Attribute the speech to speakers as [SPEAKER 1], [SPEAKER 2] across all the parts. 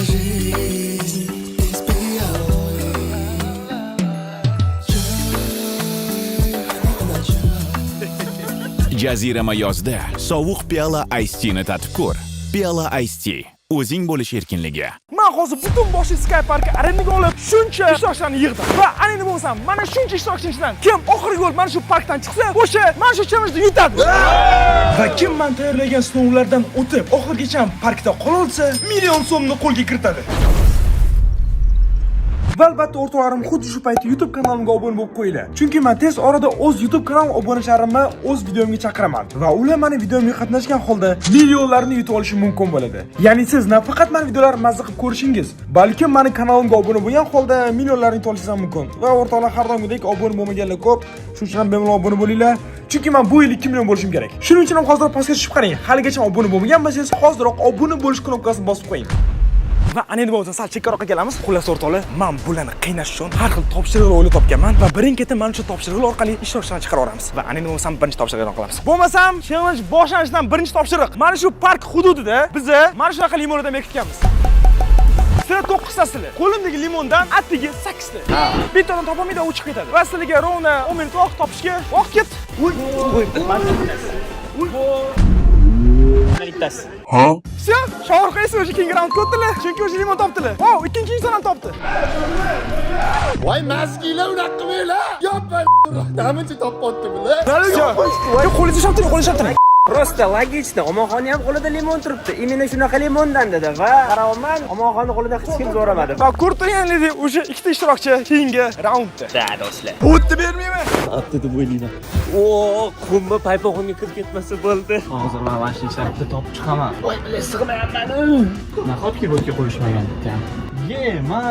[SPEAKER 1] Жизнь из пиалы. Чай, чай.
[SPEAKER 2] Jazirama yozda sovuq Piala Ice Tea'ni tatib ko'r. Piala Ice Tea. O'zing bo'lish erkinligi.
[SPEAKER 3] Man hozir butun boshli Sky Parkka arendaga olib, shuncha ishtirokchilarni yig'dim. Va ana endi bo'lmasam, mana shuncha ishtirokchining ichidan kim oxirgi bo'lib mana shu parkdan chiqsa, o'sha mana shu challenge yutadi. Va kim man tayyorlagan sinovlardan o'tib, oxirigacha parkda qololsa, million so'mni qo'lga kiritadi. Va albatta, o'rtoqlarim, xuddi shu paytda YouTube kanalimga obuna bo'lib qo'yinglar. Chunki men tez orada o'z YouTube kanal obunachilarimni o'z videomga chaqiraman va ular meni videomga qatnashgan holda millionlarni yutib olishi mumkin bo'ladi. Ya'ni siz nafaqat meni videolarimni mazza qilib ko'rishingiz, balkim meni kanalimga obuna bo'lgan holda millionlarni yutib olishingiz ham mumkin. Va o'rtoqlar, har doimgidek obuna bo'lmaganlar ko'p, shuning uchun ham bemalol obuna bo'linglar. Chunki men bu yil 2 million bo'lishim kerak. Shuning uchun ham hozir pastga tushib qarang. Haligacha obuna bo'lmagan bo'lsangiz, hoziroq obuna bo'lish knopkasini bosib qo'ying. Va ana endi bo'lsa sal chekkaroqqa kelamiz. Xullas, o'rtoqlar, men bularni qiynash uchun har xil topshiriqlar o'ylab topganman va birin-ketin mana shu topshiriqlar orqali ishtirokchilarni chiqarib yuboramiz. Va ana endi bo'lmasam birinchi topshiriqdan qilamiz. Bo'lmasam, challenge boshlanishidan birinchi topshiriq. Mana shu park hududida biza mana shunaqa limonlardan bekitganmiz. Sizlar to'qqiztasizlar. Qo'limdagi limondan atigi sakkizta. Bittadan topolmaydi, u chiqib ketadi. Va sizlarga ровно 10 minut vaqt topishga vaqt ketdi. Uy.
[SPEAKER 4] Bittasi.
[SPEAKER 3] Всё, Shohrux esa o'sha keyingi raundga o'tdilar, chunki o'sha limon topdilar. O, ikkinchi inson ham topdi.
[SPEAKER 5] Voy, mazgiylar, unaqa qilmanglar. Yoppa, namuncha topyapti bular.
[SPEAKER 3] Всё. Qo'lingizni ushlab turing, qo'lingizni ushlab turing.
[SPEAKER 4] Просто логично. Omonxonni ham qo'lida limon turibdi. Именно shunaqa limondan dedi va qarovman, Omonxonni qo'lida hech kim so'ramadi.
[SPEAKER 3] Va ko'rib turganingizdek, o'sha ikkita ishtirokchi keyingi raundda.
[SPEAKER 4] Да, do'stlar.
[SPEAKER 3] O'tdi bermayman.
[SPEAKER 6] Apti deb o'ylayman.
[SPEAKER 7] O, qumma paypog'imga kirib ketmasa bo'ldi.
[SPEAKER 6] Hozir man mana shu ishlarni topib chiqaman.
[SPEAKER 7] Voy, bilan sig'mayapman.
[SPEAKER 6] Nahotki bo'tga qo'yishmagan bitta ham. Yema.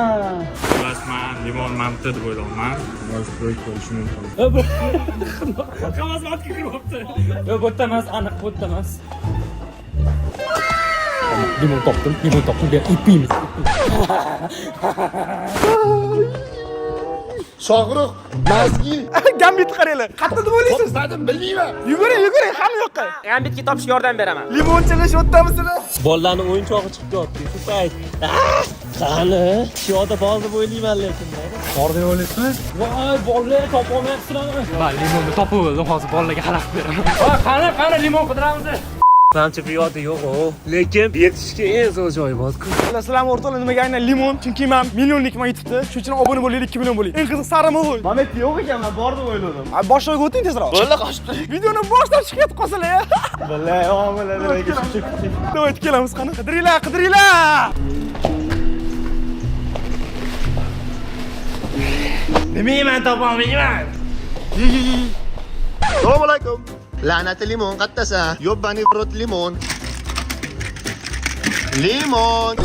[SPEAKER 8] Xullas, man limon manti deb o'ylayapman. Может, брейк bo'lishi mumkin.
[SPEAKER 7] Hammasi otga kiryapti. Yo'q, bu yerda emas, aniq bu yerda emas.
[SPEAKER 6] Limon topdim, limon topdim. Bu ipimiz.
[SPEAKER 5] Shohrux, mazgi.
[SPEAKER 3] Gambit qaranglar. Qayerda deb o'ylaysiz?
[SPEAKER 5] Topmadim, bilmayman.
[SPEAKER 3] Yuguring, yuguring, hamma yoqqa.
[SPEAKER 4] Gambitga topishga yordam beraman.
[SPEAKER 3] Limonchilar shu yerdamisizlar?
[SPEAKER 7] Bolalarni o'yinchog'i chiqib ketdi shu payt. Ah! Qani? Shu yoqda bor deb o'ylayman lekin.
[SPEAKER 6] Bor deb o'ylaysizmi?
[SPEAKER 7] Voy, bolalar, topolmayapsizlarmi?
[SPEAKER 6] Man limonni topib oldim, hozir bolalarga xalaqit beraman.
[SPEAKER 7] Voy, qani, qani limon qidiramiz. Manimcha bu yoqda yo'q, o. Lekin berkitishga eng zo'r joyi bor-ku.
[SPEAKER 3] Sizlarmi, o'rtoqlar, nimaga aynan limon? Chunki men millionlikman YouTube'da. Shuning uchun obuna bo'laylik, 2 million bo'laylik. Eng qiziq sarimi bu.
[SPEAKER 4] Mamet yo'q ekan, men bor deb o'yladim.
[SPEAKER 3] Boshlig'iga o'ting tezroq.
[SPEAKER 4] Bo'ldi, qochib turing.
[SPEAKER 3] Videoni boshlab chiqib ketib qolsalar ya.
[SPEAKER 4] Billahi,
[SPEAKER 3] Давайте kelamiz, qani. Qidiringlar, qidiringlar.
[SPEAKER 4] Nimayman, topolmayman.
[SPEAKER 5] Assalomu alaykum. La'nati limon qattasan? Yo'bbani rot limon. Limon.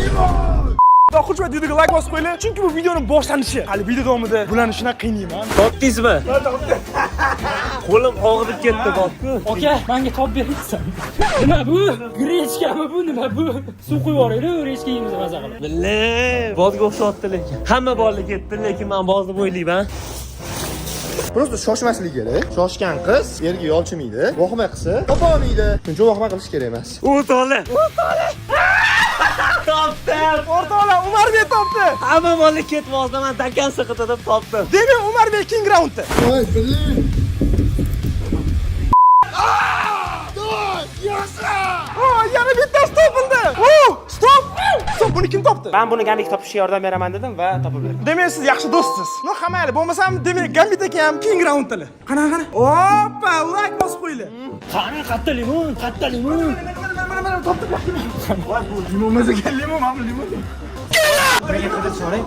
[SPEAKER 3] Va xush videoga like bosib qo'yinglar, chunki bu videoning boshlanishi. Hali video davomida bularni shunaqa qiynayman.
[SPEAKER 7] Topdingizmi? Qo'lim og'rib ketdi, bor-ku.
[SPEAKER 6] Aka, menga top bermaysan. Nima bu? Grechkami bu? Nima bu? Suv quyib yuboraylik, grechka yeymiz maza qilib.
[SPEAKER 7] Bille, bozga o'xshatdi lekin. Hamma bolalar ketdi, lekin men boz deb o'ylayman.
[SPEAKER 5] Просто shoshmaslik kerak. Shoshgan qiz erga yolchimaydi. Vahima qilsa, topolmaydi. Shuning uchun vahima qilish kerak emas.
[SPEAKER 7] O'rtoqlar. O'rtoqlar. Topdim.
[SPEAKER 3] O'rtoqlar, Umarbek topdi.
[SPEAKER 7] Hamma bolalar ketmoqda, men dakansa qidirib topdim.
[SPEAKER 3] Demak, Umarbek keyingi raundda.
[SPEAKER 5] Voy, bilim.
[SPEAKER 3] O, yana bittasi topildi. O, stop. Stop, buni kim topdi?
[SPEAKER 4] Men buni Gambitga topishga yordam beraman dedim va topib berdim.
[SPEAKER 3] Demak, siz yaxshi do'stsiz. No, mayli, bo'lmasam, demak, Gambit aka ham keyingi raunddalar. Qani, qani. Oppa, like bosib qo'yinglar.
[SPEAKER 6] Qani, qatta limon, qatta limon.
[SPEAKER 3] Mana, mana, mana, topdim. Voy, bu limon emas ekan, limon, mana bu limon.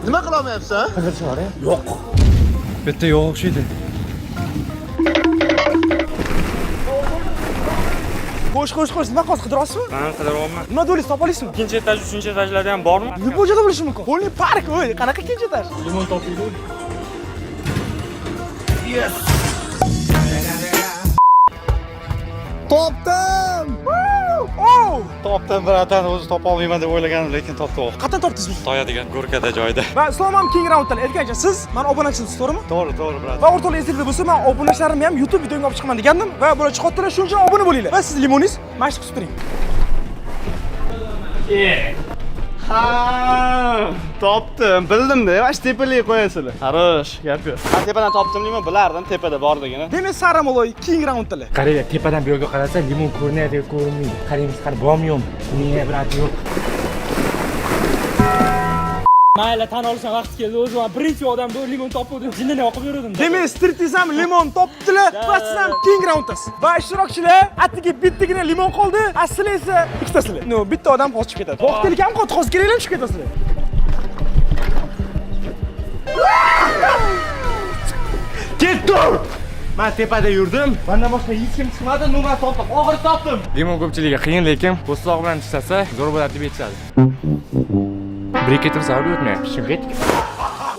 [SPEAKER 5] Nima qila olmayapsan?
[SPEAKER 6] Bu yerda yo'q o'xshaydi.
[SPEAKER 3] Xo'sh, xo'sh, xo'sh, nima qilasiz, qidirasizmi?
[SPEAKER 8] Man qidiryapman.
[SPEAKER 3] Nima deysiz, topa olasizmi?
[SPEAKER 8] Ikkinchi etaj, uchinchi etajlarda ham bormi?
[SPEAKER 3] Любой joyda bo'lishi mumkin. Полный park, o'y, qanaqa ikkinchi etaj?
[SPEAKER 6] Limon topildi.
[SPEAKER 5] Topdim.
[SPEAKER 3] Oh!
[SPEAKER 8] Topdim, bratan, o'zi topa olmayman deb o'ylagandim, lekin topdim.
[SPEAKER 3] Qayerdan topdingiz?
[SPEAKER 8] Toyadigan go'rkada joyda.
[SPEAKER 3] Va Islom ham keyingi raundda. Aytgancha, siz mani obunachimsiz, to'g'rimi?
[SPEAKER 8] To'g'ri, to'g'ri, bratan.
[SPEAKER 3] Va o'rtoqlar, esingizda bo'lsa, men obunachilarimni ham YouTube videomga olib chiqaman degandim va bular chiqyaptilar, shuning uchun obuna bo'linglar. Va siz limoningiz mana shu qisib turing.
[SPEAKER 9] Ha, topdim. Bildim-da, mana shu tepalikka qo'yasizlar. Хорош, gap yo'q. Men tepadan topdim limon, bilardim tepada borligini.
[SPEAKER 3] Demak, Saramovoy keyingi raunddalar.
[SPEAKER 7] Qaranglar, tepadan bu yoqqa qarasa limon ko'rinadi, ko'rinmaydi. Qaraymiz, qani bormi yo'qmi? Ne, брат, yo'q.
[SPEAKER 6] Mayli, tan olishdan vaqti keldi. O'zi man birinchi odam bu limon topuvdim. Jinnini oqib yurdim.
[SPEAKER 3] Demak, Streetiz ham limon topdilar va siz ham keyingi raunddasiz. Va ishtirokchilar, atigi bittagina limon qoldi, asli esa ikkitasizlar. No, bitta odam hozir chiqib ketadi. Vaqt kam qoldi, hozir keraklar chiqib ketasizlar.
[SPEAKER 7] Ketdim. Men tepada yurdim. Mendan boshqa hech kim chiqmadi, но men topdim. Oxiri topdim. Limon ko'pchiligiga qiyin, lekin po'stloq bilan tishlasa zo'r bo'ladi deb aytishadi. Bir ikki tursa o'tmayapti. Shunga ketdik.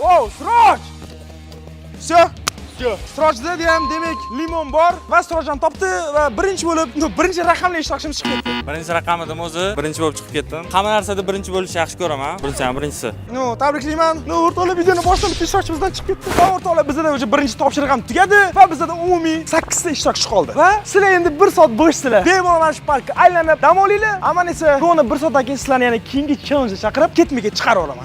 [SPEAKER 3] Wow, Siroj! Всё. Sirojda ham demak limon bor va Siroj ham topdi va birinchi bo'lib, no, birinchi raqamli ishtirokchimiz chiqib ketdi.
[SPEAKER 8] Birinchi raqam edim o'zi, birinchi bo'lib chiqib ketdim. Hamma narsada birinchi bo'lishni yaxshi ko'raman. Birinchi ham birinchisi.
[SPEAKER 3] No, tabriklayman. No, o'rtoqlar, videoni boshlab bitta ishtirokchimizdan chiqib ketdi. Va o'rtoqlar, bizda o'sha birinchi topshiriq ham tugadi va bizda umumiy 8 ta ishtirokchi qoldi. Va sizlar endi 1 soat bo'shsizlar. Bemalol mana shu parkka aylanib dam olinglar. Aman esa buni 1 soatdan keyin sizlarni yana keyingi challenge chaqirib, ketma-ket chiqarib yuboraman.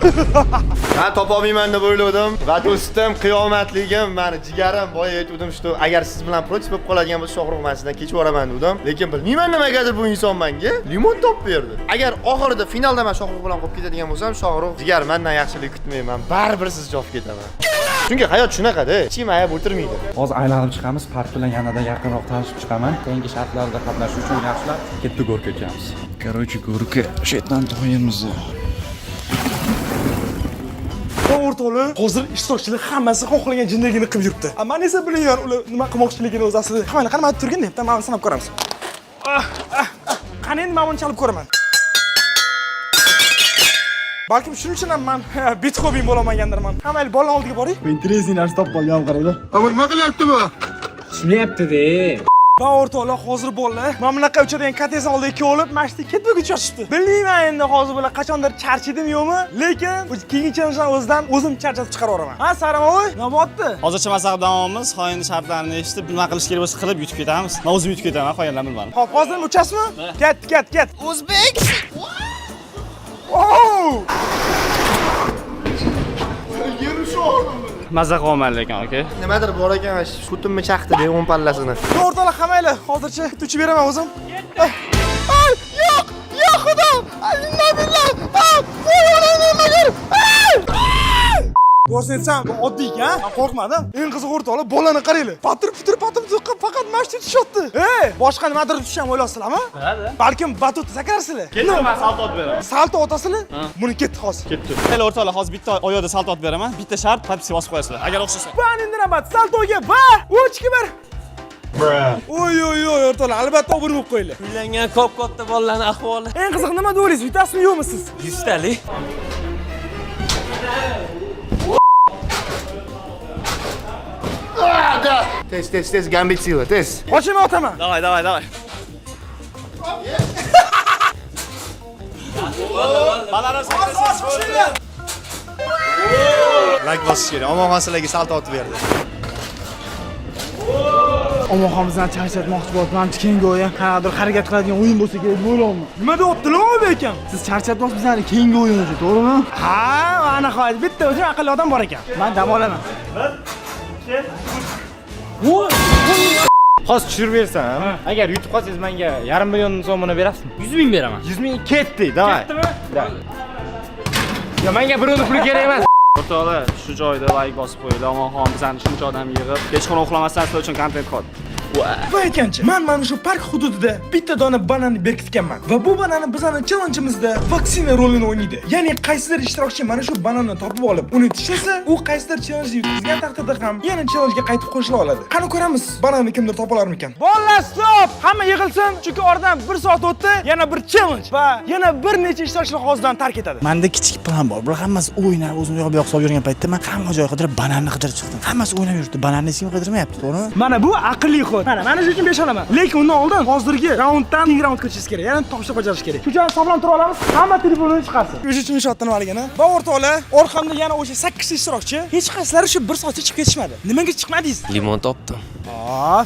[SPEAKER 5] Men topolmayman deb o'yladim. Va do'stim, qiyomatligim, mani jigarim, boya aytgandim, что agar siz bilan против bo'lib qoladigan bo'lsa, Shohrux, men sizdan kechib yuboraman dedim. Lekin bilmayman nimagadir bu inson menga limon topib berdi. Agar oxirida finalda men Shohrux bilan qolib ketadigan bo'lsam, Shohrux, jigar, mendan yaxshilik kutmayman. Baribir sizni chopib ketaman. Chunki hayot shunaqada, hech kim ayab o'tirmaydi.
[SPEAKER 10] Hozir aylanib chiqamiz, park bilan yanada yaqinroq tanishib chiqaman. Keyingi shartlarda qatnashish uchun yaxshilab ketdi горка uchamiz. Короче, горка shayton to'yimizni.
[SPEAKER 3] O'rtoqlar, hozir ishtirokchilar hammasi xohlagan jinniligini qilib yuribdi. Man esa bilmayman ular nima qilmoqchiligini o'zi aslida. Qani, qani, mana turgin deb, man sinab ko'ramiz. Ah, ah, ah. Qani endi men buni chalib ko'raman. Balkim shuning uchun ham man Betxoven bo'lolmagandirman. Hammali bola oldiga boring.
[SPEAKER 5] Интересный narsa topib olgan qaranglar.
[SPEAKER 9] Nima qilyapti bu?
[SPEAKER 7] Tushmayapti-da.
[SPEAKER 3] Va o'rtoqlar, hozir bolalar mana bunaqa uchadigan KTS oldiga kelib, mana shu ketma uchashibdi. Bilmayman endi hozir bular qachondir charchidimi yo'qmi, lekin keyingi challengedan o'zidan o'zim charchatib chiqarib yuboraman. Ha, Saramovoy, nima bo'lyapti?
[SPEAKER 9] Hozircha masaqa davomimiz, endi shartlarni eshitib, nima qilish kerak bo'lsa qilib yutib ketamiz. Men o'zim yutib ketaman, qolganlarni bilmadim.
[SPEAKER 3] Hop, hozir uchasizmi? Ket, ket, ket. O'zbek. Oh!
[SPEAKER 9] Maza qilyapman lekin, aka.
[SPEAKER 5] Nimadir bor ekan, kutimni chaqdi de o'ng pallasini.
[SPEAKER 3] O'rtoqlar, hammanglar, hozircha uchib beraman o'zim. Ay, yo'q, yo'q xudo. Inna billah. Ah, voy onam magar. To'g'risini aytsam, bu oddiy ekan, men qo'rqmadim. Eng qizig'i o'rtoqlar, bolani qaranglar. Patir putir patir putir qilib faqat mana shu tushyapti. Ey, boshqa nimadir tushishni ham o'ylayapsizlarmi? Balkim batut sakrarsizlar.
[SPEAKER 9] Ketdim, men salto otib beraman.
[SPEAKER 3] Salto otasizlar? Buni ketdi hozir.
[SPEAKER 9] Ketdi. Hali o'rtoqlar, hozir bitta oyoqda salto otib beraman. Bitta shart, подписка bosib qo'yasizlar. Agar o'xshasa.
[SPEAKER 3] Va endi navbat saltoga va 3 2 1. Oy oy oy o'rtoqlar, albatta obuna bo'lib qo'yinglar.
[SPEAKER 4] Uylangan ko'p katta bolalarning ahvoli.
[SPEAKER 3] Eng qizig'i nima deb o'ylaysiz? Yutasizmi yo'qmi siz?
[SPEAKER 4] 100 talik.
[SPEAKER 5] Tez, tez, tez, gambit sila, tez.
[SPEAKER 3] Qochaman otaman.
[SPEAKER 9] Давай, давай, давай.
[SPEAKER 3] Oz oz qo'shinglar.
[SPEAKER 5] Like bosish kerak. Omonxon sizlarga salto otib berdi.
[SPEAKER 11] Omonxon bizani charchatmoqchi bo'ldi. Manimcha keyingi o'yin qanaqadir harakat qiladigan o'yin bo'lsa kerak deb o'ylayapman.
[SPEAKER 3] Nima deyaptilar u ekan?
[SPEAKER 11] Siz charchatmoqchi bizani keyingi o'yin uchun, to'g'rimi?
[SPEAKER 3] Ha, va nihoyat bitta o'zi aqlli odam bor ekan.
[SPEAKER 11] Men dam olaman.
[SPEAKER 7] Hozir tushirib bersam, agar yutib qolsangiz menga 0.5 million so'mini berasizmi?
[SPEAKER 6] 100 ming beraman.
[SPEAKER 7] 100 ming ketdi, давай.
[SPEAKER 6] Ketdimi?
[SPEAKER 7] Yo, menga birovning puli kerak emas.
[SPEAKER 9] O'rtoqlar, shu joyda like bosib qo'yinglar. Omonxon bizani shuncha odam yig'ib, kechqurun uxlamasdan sizlar uchun kontent qildi.
[SPEAKER 3] Va aytgancha, man mana shu park hududida bitta dona bananni berkitganman va bu banani bizani challenge'imizda vaksina rolini o'ynaydi. Ya'ni qaysidir ishtirokchi mana shu bananni topib olib, uni tishlasa, u qaysidir challenge yutqizgan taqdirda ham yana challenge'ga qaytib qo'shila oladi. Qani ko'ramiz, bananni kimdir topa olarmikan? Bolalar, stop! Hamma yig'ilsin, chunki oradan 1 soat o'tdi, yana bir challenge va yana bir necha ishtirokchilar hozirdan tark etadi.
[SPEAKER 11] Menda kichik plan bor. Bular hammasi o'ynab, o'zini u yoq bu yoq solib yurgan paytda men hamma joy qidirib bananni qidirib chiqdim. Hammasi o'ynab yuribdi, bananni hech kim qidirmayapti, to'g'rimi?
[SPEAKER 3] Mana bu aqlli ход. Mana shu uchun 5 olaman. Lekin undan oldin hozirgi raunddan keyingi raundga o'tishingiz kerak. Ya'ni topshiriq bajarish kerak. Shu uchun sog'lom tura olamiz. Hamma telefonini chiqarsin. O'sha uchun inshootdan nimaligini. Va o'rtoqlar, orqamda yana o'sha 8 ta ishtirokchi, hech qaysilari shu 1 soatcha chiqib ketishmadi. Nimaga chiqmadingiz?
[SPEAKER 4] Limon topdim.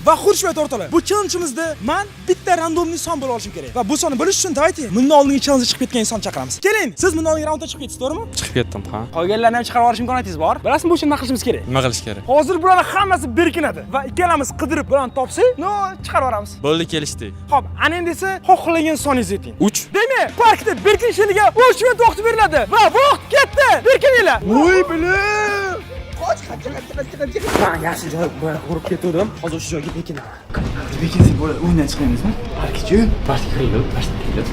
[SPEAKER 3] Va xuddi shu payt, o'rtoqlar, bu challenge'imizda men bitta рандомный son bo'la olishim kerak. Va bu sonni bilish uchun давайте bundan oldingi challenge chiqib ketgan inson chaqiramiz. Keling, siz bundan oldingi raundda chiqib ketdingiz, to'g'rimi?
[SPEAKER 8] Chiqib ketdim, ha.
[SPEAKER 3] Qolganlarni ham chiqarib olish imkoniyatingiz bor. Bilasizmi, bu uchun nima qilishimiz kerak?
[SPEAKER 8] Nima qilish kerak?
[SPEAKER 3] Hozir bularni hammasi berkinadi va ikkalamiz qidirib bularni topsak, но, chiqarib yuboramiz.
[SPEAKER 8] Bo'ldi, kelishdik.
[SPEAKER 3] Xo'p, ana endi esa xohlagan soningizni ayting.
[SPEAKER 8] 3.
[SPEAKER 3] Demak, parkda berkinishligiga 3 minut vaqt beriladi va vaqt ketdi. Berkininglar.
[SPEAKER 5] Voy бля!
[SPEAKER 4] Man yaxshi joy boya ko'rib ketgandim. Hozir shu joyga bekinaman.
[SPEAKER 11] Bekinsak bo'ladi, o'yindan chiqmaymizmi? Parkchi.
[SPEAKER 6] Parkka kiraylik, parkka kiraylik.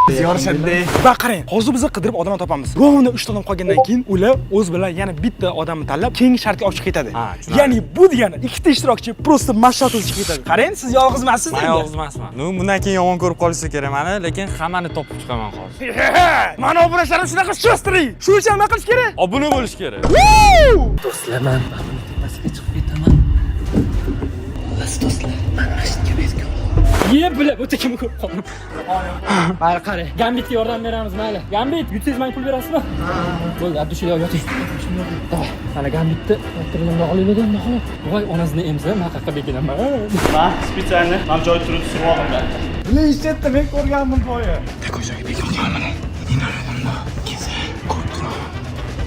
[SPEAKER 11] Yorishadi.
[SPEAKER 3] Va qarang, hozir biz qidirib odamni topamiz. Ровно 3 ta odam qolgandan keyin ular o'z bilan yana bitta odamni tanlab, keyingi shartga olib chiqib ketadi.
[SPEAKER 8] Ha, tushunarli.
[SPEAKER 3] Ya'ni bu degani ikkita ishtirokchi просто masshtabda chiqib ketadi. Qarang, siz yolg'iz emassiz
[SPEAKER 8] Men
[SPEAKER 3] endi.
[SPEAKER 8] yolg'iz emasman. Ну, bundan keyin yomon ko'rib qolishsa kerak mani, lekin hammani topib chiqaman hozir.
[SPEAKER 3] Mani obunachilarim shunaqa шустрый. Shuning uchun nima qilish kerak?
[SPEAKER 8] Obuna bo'lish kerak.
[SPEAKER 6] Do'stlar, man buni tepasiga chiqib ketaman. Xullas, do'stlar, man mana shu yerga berkin. Ye, bila, bu kimni ko'rib qoldim. Mayli, qarang. Gambitga yordam beramiz, mayli. Gambit, yutsangiz menga pul berasizmi? Bo'ldi, Abdushida yoting. Давай. Mana Gambitni bundoq olinglar, bundoq oling. Voy, onasini emsa, man qayerqa bekinaman.
[SPEAKER 9] Man специально man joy turib surib oldim.
[SPEAKER 11] Бля, eshitdi, men ko'rgandim boya.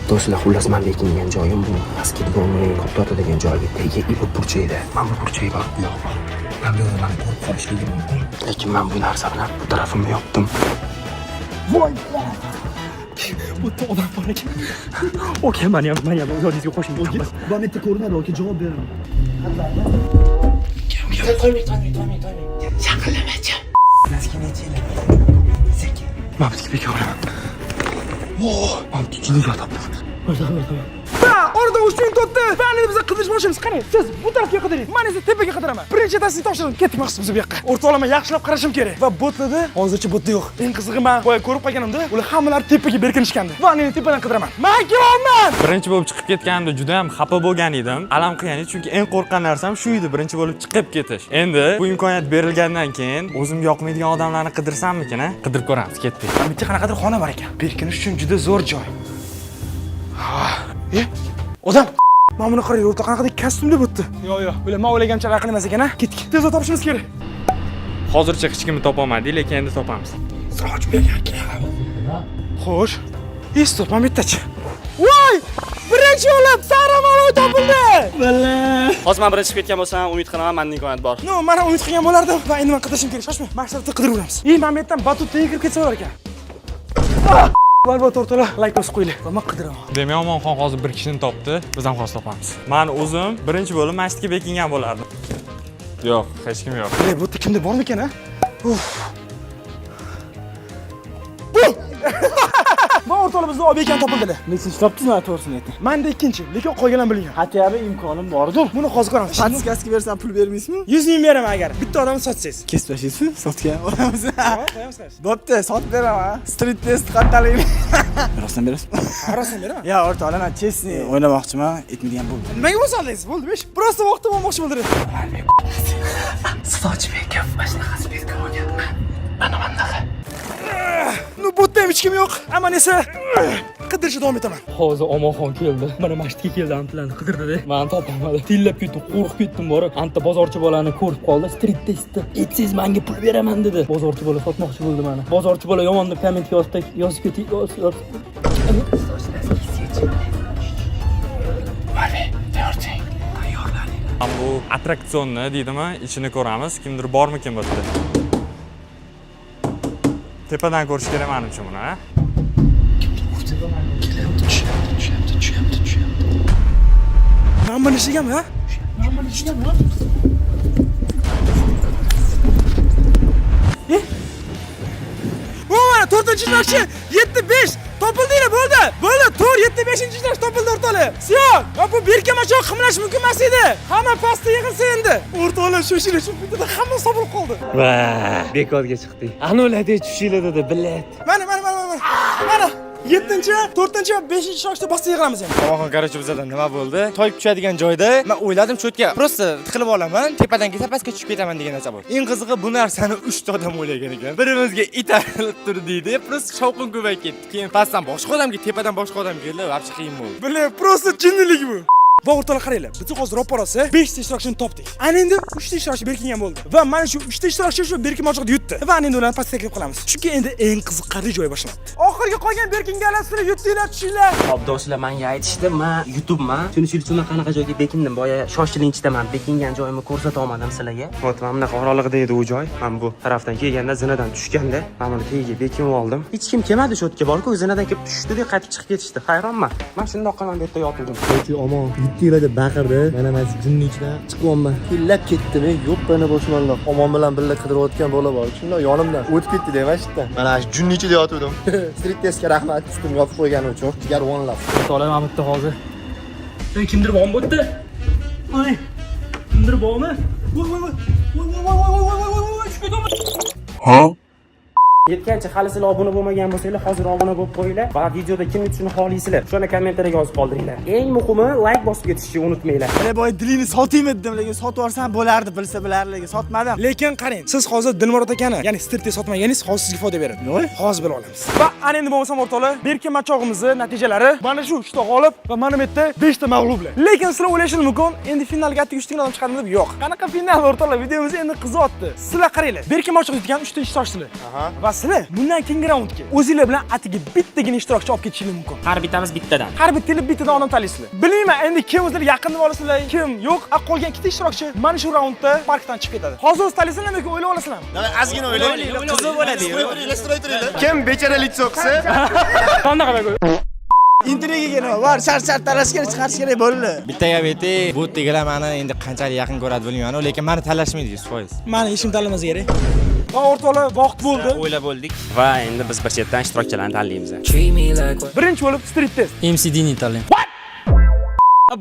[SPEAKER 4] Do'stlar, xullas, man bekingan joyim bu basketbolning katta otadigan joyga tegi и bu burchakda. Man bu burchakka borib bu yoq bor. Man bu yoqda mani ko'rib qolishligi mumkin. Lekin man bu narsa bilan bu tarafimni yopdim.
[SPEAKER 6] Voy! Bu yerda odam bor ekan. Okey, mani ham yoningizga qo'shing.
[SPEAKER 11] Bu yerda ko'rinadi, aka, javob beraman.
[SPEAKER 6] Toymang, toymang, toymang, toymang. Shaqillamachi. Sekin.
[SPEAKER 3] Man bu yerga bekaveraman. Oh, man bu yerga yotibman. Va orada 3 minut o'tdi. Va endi biz qidirish boshlaymiz. Qarang, siz bu tarafga qidiring. Men esa tepaga qidiraman. Birinchi etasini topshirdim. Ketdik maqsad biz bu yoqqa. O'rtoqlar, men yaxshilab qarashim kerak. Va botlarda hozircha botda yo'q. Eng qizig'i, men boya ko'rib qolganimda, ular hammalari tepaga berkinishgandi. Va endi tepadan qidiraman. Men kelyapman.
[SPEAKER 8] Birinchi bo'lib chiqib ketganimda juda ham xafa bo'lgan edim. Alam qilgan edi, chunki eng qo'rqqan narsam shu edi, birinchi bo'lib chiqib ketish. Endi bu imkoniyat berilgandan keyin o'zimga yoqmaydigan odamlarni qidirsammikin, a? Qidirib ko'ramiz, ketdik.
[SPEAKER 3] Mana bitta qanaqadir xona bor ekan. Berkinish uchun juda zo'r joy. Ha, e, odam. Mana buni qarang, o'rta qanaqadir kostyumda bo'pti. Yo'q, yo'q, ular men o'ylagancha aql emas ekan, a? Ketdik. Tezroq topishimiz kerak.
[SPEAKER 8] Hozircha hech kimni topolmadik, lekin endi topamiz.
[SPEAKER 3] Xo'sh. E, стоп, mana bu yerdachi. Voy! Birinchi yo'lab Sara topildi.
[SPEAKER 9] Hozir men birinchi chiqib ketgan bo'lsam, umid qilaman, menda imkoniyat bor.
[SPEAKER 3] Но, mana umid qilgan bo'lardim va endi men qidirishim kerak. Shoshma. Mana shu tarafda qidirib. E, mana bu yerdan batut tagiga kirib ketsa bo'lar ekan. Albatta, o'rtoqlar, layk bosib qo'yinglar. Va men qidiraman.
[SPEAKER 8] Demak, Omonxon hozir bir kishini topdi, biz ham hozir topamiz. Men o'zim birinchi bo'lib masjidga bekingan bo'lardim. Yo'q, hech kim yo'q.
[SPEAKER 3] E, bu yerda kimdir bormikan, a? Uf. Bu! Va o'rtoqlar, bizda Obi ekan topildilar.
[SPEAKER 11] Nechinchi topdingiz, to'g'risini ayting.
[SPEAKER 3] Menda ikkinchi, lekin qolganlar bilgan.
[SPEAKER 11] Хотя бы imkonim bordir.
[SPEAKER 3] Buni hozir ko'ramiz.
[SPEAKER 11] Подсказка bersam pul bermaysizmi?
[SPEAKER 3] 100 ming beraman agar bitta odamni sotsangiz.
[SPEAKER 11] Kesib tashlaysizmi? Sotgan olamiz.
[SPEAKER 3] Qo'yamiz.
[SPEAKER 11] Bo'pti, sotib beraman. Street test qandaligini. Rostdan berasizmi?
[SPEAKER 3] Rostdan beraman.
[SPEAKER 11] Ya o'rtoqlar, men честный o'ynamoqchiman, aytmaydigan bo'ldim.
[SPEAKER 3] Nimaga bo'lsa aldingiz? Bo'ldi, 5. Просто vaqtim olmoqchi bo'ldi.
[SPEAKER 6] Sochbekov mana shunaqasi berkin olganman. Mana bunaqa.
[SPEAKER 3] Ну, bu yerda ham hech kim yo'q. Ammo esa qidirishda davom etaman.
[SPEAKER 6] Hozir Omonxon keldi. Mana masjidga keldi, antilarni qidirdi. Mani topolmadi. Tillab ketdi, qo'rqib ketdim borib. Anta bozorchi bolani ko'rib qoldi. Street testda aytsangiz menga pul beraman dedi. Bozorchi bola sotmoqchi bo'ldi mani. Bozorchi bola yomon deb kommentga yozib yozib keting, yozib.
[SPEAKER 8] Ham bu attraksionni deydimi, ichini ko'ramiz, kimdir bormikin bu yerda. Tepadan ko'rish kerak manimcha buni, a?
[SPEAKER 6] Tushyapti, tushyapti, tushyapti, tushyapti.
[SPEAKER 3] Men buni ishlaganmi, ha? Men buni ishlaganmi? E? Bu mana to'rtinchi ishtirokchi 7 5 topildinglar, bo'ldi. Bo'ldi, 4 7 5 ishtirokchi topildi, o'rtoqlar. Всё, va bu berkamachoq qimlash mumkin emas edi. Hamma pastda yig'ilsa endi. O'rtoqlar, shoshilib, shu bittada hamma topilib qoldi.
[SPEAKER 4] Va, bekorga chiqdik. Anularda tushinglar dedi, блять.
[SPEAKER 3] Mana, mana, mana, mana. Mana 7-chi, 4-chi va 5-chi ishtirokchida pastda yig'ilamiz endi.
[SPEAKER 7] Omonxon, короче, bizada nima bo'ldi? Toyib tushadigan joyda men o'yladim, cho'tga просто tiqilib olaman, tepadan kelsa pastga tushib ketaman degan narsa bo'ldi. Eng qizig'i, bu narsani 3 ta odam o'ylagan ekan. Birimizga itarib tur deydi, просто shovqin ko'payib ketdi. Keyin pastdan boshqa odamga, tepadan boshqa odam keldi, вообще qiyin bo'ldi.
[SPEAKER 3] Бля, просто jinnilik bu. Va o'rtoqlar, qaranglar, biz hozir roppa-rosa 5 ta ishtirokchini topdik. Ana endi 3 ta ishtirokchi berkingan bo'ldi. Va mana shu 3 ta ishtirokchi shu berkinmoqchilikni yutdi. Va ana endi ularni pastga taklif qilamiz. Chunki endi eng qiziqarli joy boshlanadi. Oxirgi qolgan berkinganlar, sizlar yutdinglar, tushinglar.
[SPEAKER 4] Hop do'stlar, menga aytishdi, men YouTubeman. Shuning uchun men qanaqa joyga bekindim. Boya shoshilinchda men bekingan joyimni ko'rsata olmadim sizlarga. Вот, mana bunaqa oralig'ida edi u joy. Men bu tarafdan kelganda zinadan tushganda, men buni tagiga bekinib oldim. Hech kim kelmadi shu yerga, borku, zinadan kelib tushdi-da, qaytib chiqib ketishdi. Hayronman. Men shundoq qilaman bu yerda yotuvdim.
[SPEAKER 5] Короче, Omon yutdinglar deb baqirdi. Mana mana shu junni ichidan chiqyapman. Killab ketdimi? Yo'q, boshmanlar. Omon bilan birga qidirayotgan bola bor. Shundoq yonimdan o'tib ketdi deyman shu yerdan. Mana shu junni ichida yotuvdim. Street testga rahmat, ustimga yopib qo'ygani uchun. Jigar one love.
[SPEAKER 6] O'rtoqlar, mana bu yerda hozir. Ey, kimdir bormi bu yerda? Voy. Kimdir bormi? Voy voy voy. Voy voy voy voy voy voy voy voy, tushib ketaman.
[SPEAKER 4] Yetgancha hali sizlar obuna bo'lmagan bo'lsanglar, hozir obuna bo'lib qo'yinglar va videoda kim yutishini xohlaysizlar, shuni kommentariyaga yozib qoldiringlar. Eng muhimi, like bosib ketishni unutmanglar.
[SPEAKER 11] Mana boya dilini sotaymi dedim, lekin sotib yuborsam bo'lardi, bilsa bilardi, lekin sotmadim.
[SPEAKER 3] Lekin qarang, siz hozir Dilmurod akani, ya'ni Street test sotmaganingiz hozir sizga foyda beradi. Nima? Hozir bilib olamiz. Va ana endi bo'lmasam o'rtoqlar, berkinmachog'imizni natijalari mana shu 3 ta g'olib va mana bu yerda 5 ta mag'lublar. Lekin sizlar o'ylashingiz mumkin, endi finalga atigi 3 ta odam chiqadimi deb, yo'q. Qanaqa final o'rtoqlar, videomiz endi qizyapti. Sizlar qaranglar, berkinmachoq yutgan 3 ta ishtirokchilar. Va sizlar bundan keyingi raundga o'zinglar bilan atigi bittagina ishtirokchi olib ketishingiz mumkin.
[SPEAKER 4] Har bittamiz bittadan.
[SPEAKER 3] Har bittanglar bittadan odam tanlaysizlar. Bilmayman, endi kim o'zlari yaqin deb olasizlar, kim yo'q. A qolgan ikkita ishtirokchi mana shu raundda parkdan chiqib ketadi. Hozir o'zi tanlaysizlarmi yoki o'ylab olasizlarmi?
[SPEAKER 5] Ozgina o'ylaylik. Qiziq bo'ladi. Kim bechara лицо qilsa,
[SPEAKER 6] Qanaqa
[SPEAKER 11] Intrigaga nima bor? Shart shart talash kerak, chiqarish kerak bo'ldi.
[SPEAKER 7] Bitta gap aytay, bu yerdagilar mani endi qanchalik yaqin ko'radi bilmayman, lekin mani tanlashmaydi 100%.
[SPEAKER 3] Mani hech kim tanlamasa kerak. Va o'rtoqlar, vaqt bo'ldi.
[SPEAKER 4] O'ylab bo'ldik va endi biz bir chetdan ishtirokchilarni tanlaymiz.
[SPEAKER 3] Birinchi bo'lib Street test.
[SPEAKER 6] MCDni tanlayman.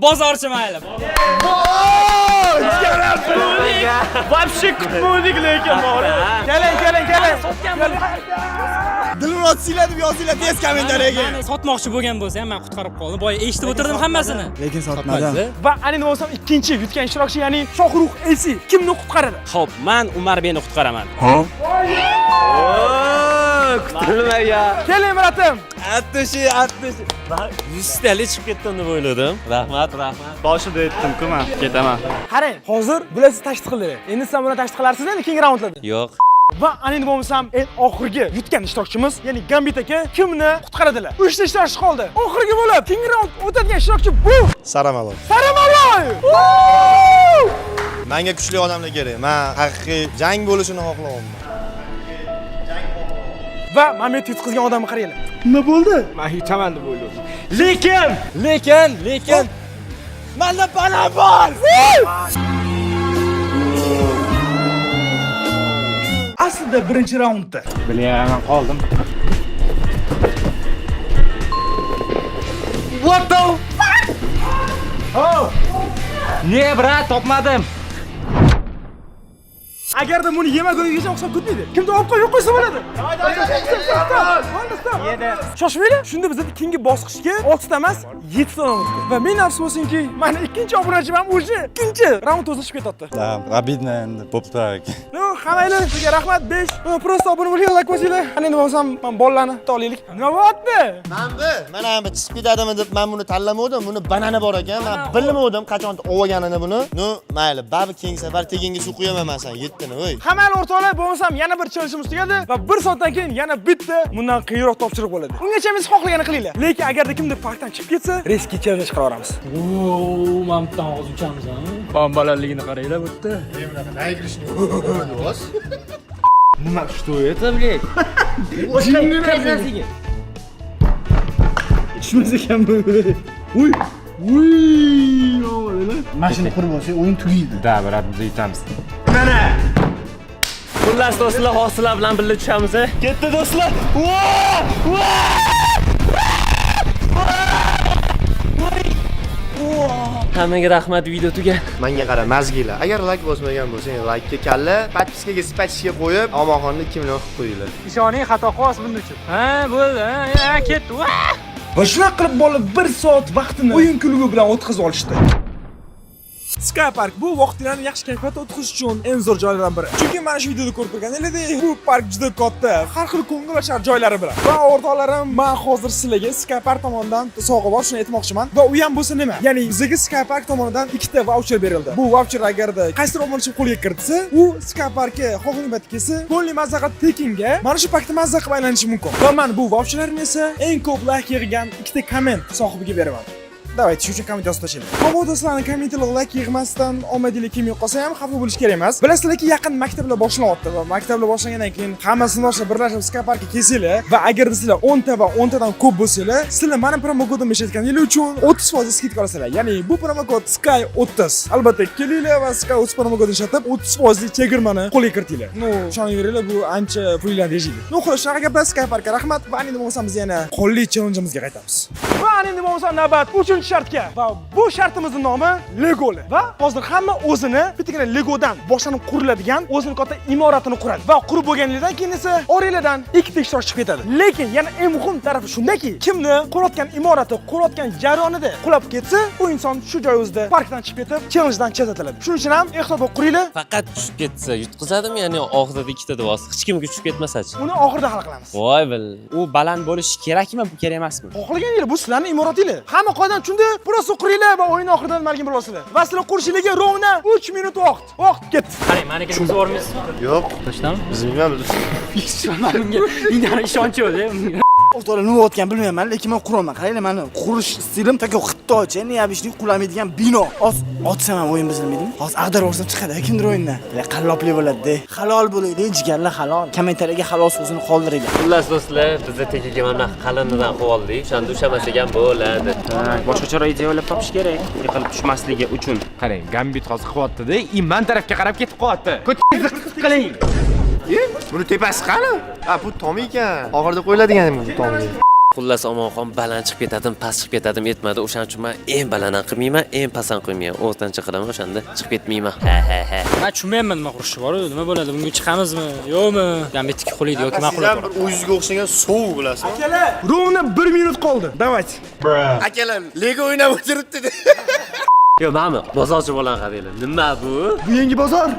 [SPEAKER 6] Bozorchi mayli.
[SPEAKER 9] Вообще kutmadik lekin bor.
[SPEAKER 3] Keling, keling, keling.
[SPEAKER 11] Dilmurod siyla deb yozinglar tez kommentariyaga.
[SPEAKER 6] Mani sotmoqchi bo'lgan bo'lsa ham men qutqarib qoldim. Boya eshitib o'tirdim hammasini.
[SPEAKER 11] Lekin sotmadim.
[SPEAKER 3] Va ana endi bo'lsam ikkinchi yutgan ishtirokchi, ya'ni Shohruh AC kimni qutqaradi?
[SPEAKER 4] Xo'p, men Umarbekni qutqaraman.
[SPEAKER 9] Kutilmagan.
[SPEAKER 3] Keling, брат im.
[SPEAKER 9] Attushi, attushi.
[SPEAKER 8] 100 talik chiqib ketdim deb o'yladim. Rahmat, rahmat.
[SPEAKER 9] Boshida aytdim-ku men ketaman.
[SPEAKER 3] Qarang, hozir bular siz tashkil qildilar. Endi sizlar buni tashkil qilarsiz endi keyingi raundlarda.
[SPEAKER 8] Yo'q.
[SPEAKER 3] Va ana endi bo'lmasam eng oxirgi yutgan ishtirokchimiz, ya'ni Gambit aka kimni qutqaradilar? 3 ta ishtirokchi qoldi. Oxirgi bo'lib keyingi raund o'tadigan ishtirokchi bu
[SPEAKER 5] Saramalov.
[SPEAKER 3] Saramalov.
[SPEAKER 5] Menga kuchli odamlar kerak. Men haqiqiy jang bo'lishini xohlayapman.
[SPEAKER 3] Va mana bu yerda yutqizgan odamni qaranglar. Nima bo'ldi?
[SPEAKER 7] Men yutaman deb o'yladim. Lekin, lekin, lekin
[SPEAKER 11] Menda banan bor.
[SPEAKER 3] Aslida birinchi raundda
[SPEAKER 7] Бля, men qoldim.
[SPEAKER 3] What the fuck?
[SPEAKER 7] Oh! Не, брат, topmadim.
[SPEAKER 3] Agarda buni yemagunigacha hisob ketmaydi. Kimdir olib qo'yib qo'ysa bo'ladi. Shoshmanglar. Shunda bizda keyingi bosqichga 6 ta emas, 7 ta odam o'tdi. Va men afsus bo'lsinki, mana ikkinchi obunachim ham уже ikkinchi raund o'zi chiqib ketyapti.
[SPEAKER 10] Да, обидно endi bo'lib turar ekan.
[SPEAKER 3] Ну, hammanglar sizga rahmat 5. Просто obuna bo'linglar, like bosinglar. Ana endi bo'lmasam, man bolalarni olaylik. Nima bo'lyapti?
[SPEAKER 5] Man bu, mana bu chiqib ketadimi deb men buni tanlamovdim. Buni banani bor ekan. Men bilmovdim qachon olganini buni. Ну, mayli, baribir keyingi safar teginga suv quyaman men san, yettini, voy.
[SPEAKER 3] Hammanglar o'rtoqlar, bo'lmasam yana bir challengeimiz tugadi va bir soatdan keyin yana bitta bundan qiyinroq topshiriq bo'ladi. Ungacha biz xohlaganini qilinglar. Lekin agarda kimdir parkdan chiqib ketsa, резкий challenge chiqarib yuboramiz.
[SPEAKER 6] Oo, mana bu yerdan hozir uchamiz ha. Bombalarligini qaranglar bu yerda.
[SPEAKER 7] Nima, что это, блядь?
[SPEAKER 6] Narsaga.
[SPEAKER 9] Tushmas ekan bu. Uy. Uy,
[SPEAKER 11] Mana shuni qurib olsak, o'yin tugaydi.
[SPEAKER 7] Да, брат, biz yutamiz.
[SPEAKER 9] Xullas do'stlar, hozir bilan birga tushamiz. Ketdi do'stlar. Va! Va! Hammaga rahmat, video tugan.
[SPEAKER 5] Menga qara, mazgilar. Agar like bosmagan bo'lsang, like kalla, подписка ga спачка qo'yib, Omonxonni 2 million qilib qo'yinglar.
[SPEAKER 6] Ishoning, xato qilasiz buning uchun. Ha, bo'ldi. Ha, ketdi. Va!
[SPEAKER 3] Va shunaqa qilib bola 1 soat vaqtini o'yin kulgi bilan o'tkazib olishdi. Sky Park bu vaqtinglarni yaxshi kayfiyatda o'tkazish uchun eng zo'r joylardan biri. Chunki mana shu videoda ko'rib turganingizdek, bu park juda katta, har xil ko'ngilochar joylari bilan. Va o'rtoqlarim, men hozir sizlarga Sky Park tomonidan sovg'a bor, shuni aytmoqchiman. Va u ham bo'lsa nima? Ya'ni bizga Sky Park tomonidan ikkita vaucher berildi. Bu vaucher agarda qaysidir obunachi qo'lga kiritsa, u Sky Parkka xohlagan paytda kelsa, полный mazza qilib tekinga mana shu parkda mazza qilib aylanishi mumkin. Va men bu vaucherlarni esa eng ko'p layk yig'gan ikkita komment sohibiga beraman. Давайте, shu uchun komment yozib tashlaylik. Mabodo sizlarni kommentlar layk yig'masdan omadinglar kelmay qolsa ham xafa bo'lish kerak emas. Bilasizlarki, yaqin maktablar boshlanyapti va maktablar boshlangandan keyin hamma sinfdoshlar birlashib Sky Parkka kelsanglar va agarda sizlar 10 ta va 10 tadan ko'p bo'lsanglar, sizlar mani promokodimni ishlatganinglar uchun 30% скидка olasizlar. Ya'ni bu promokod Sky 30. Albatta kelinglar va Sky 30 promokodini ishlatib 30% lik chegirmani qo'lga kiritinglar. Ну, ishonaveringlar, bu ancha pulinglarni tejaydi. Ну, xullas, shunaqa gaplar. Sky Parkka rahmat va endi bo'lmasam biz yana qonli challenge'imizga qaytamiz. Va endi bo'lmasa navbat 3-shartga va bu shartimizning nomi Legoli. Va hozir hamma o'zini bittagina Legodan boshlanib quriladigan o'zini katta imoratini quradi. Va qurib bo'lganligidan keyin esa oranglardan ikkita ishtirokchi chiqib ketadi. Lekin yana eng muhim tarafi shundaki, kimni qurayotgan imorati qurayotgan jarayonida qulab ketsa, u inson shu joy o'zida parkdan chiqib ketib, challengedan chetlatiladi. Shuning uchun ham ehtiyot bo'lib quringlar.
[SPEAKER 12] Faqat tushib ketsa yutqizadimi, ya'ni oxirida ikkita dvosi hech kimga tushib ketmasachi?
[SPEAKER 3] Uni oxirida hal qilamiz.
[SPEAKER 12] Voy bil.
[SPEAKER 7] U baland bo'lishi kerakmi, bu kerak emasmi?
[SPEAKER 3] Xohlagan bu sizlarning imoratinglar. Hamma qoidani tushundi, просто quringlar va o'yin oxirida nimaligini bilib olasizlar. Va sizlar qurishinglarga ровно 3 minut vaqt. Vaqt ketdi.
[SPEAKER 6] Qarang, manikini buzib yubormaysizmi?
[SPEAKER 5] Yo'q.
[SPEAKER 6] Точно mi?
[SPEAKER 5] Buzmayman.
[SPEAKER 6] Bunga bunga ishonch yo'q-da.
[SPEAKER 11] O'rtoqlar, nima bo'layotganini bilmayman, lekin men quraman. Qaranglar, mani qurish stilim такой xitoycha, необычный qulamaydigan bino. Hozir otsam ham o'yin buzilmaydimi? Hozir ag'darib yuborsam chiqadi kimdir o'yindan. Qalloblik bo'ladi-da. Halol bo'laylik, jigarlar, halol. Kommentariyaga halol so'zini qoldiringlar.
[SPEAKER 12] Xullas do'stlar, bizni tagiga mana bunaqa qalinidan qilib oldik. O'shanda ushlamasak ham bo'ladi.
[SPEAKER 7] Boshqacharoq ideya o'ylab topish kerak, yiqilib tushmasligi uchun.
[SPEAKER 10] Qarang, Gambit hozir qilyapti-da, и man tarafga qarab ketib qolyapti. Ko'tingizni qisib qiling.
[SPEAKER 5] Buni tepasi qani? Ha, bu tom ekan. Oxirida qo'yiladigan bu tomga.
[SPEAKER 12] Xullas, Omonxon baland chiqib ketadim, past chiqib ketadim aytmadi. O'shaning uchun men eng baland ham qilmayman, eng past ham qo'ymayman. O'rtancha qilaman, o'shanda chiqib ketmayman. Ha ha ha.
[SPEAKER 6] Men tushunmayapman nima qurishi bor. Nima bo'ladi? Bunga chiqamizmi? Yo'qmi? Gambitniki qulaydi yoki men
[SPEAKER 5] Siz ham
[SPEAKER 6] qulab
[SPEAKER 5] bir o'zingizga o'xshagan sovuq bilasizmi?
[SPEAKER 3] Akalar, ровно 1 minut qoldi. Давайте.
[SPEAKER 5] Akalar, Lego o'ynab o'tiribdi.
[SPEAKER 12] Yo'q, manmi? Bozorchi bolani qaranglar. Nima bu?
[SPEAKER 5] Bu yangi bozor.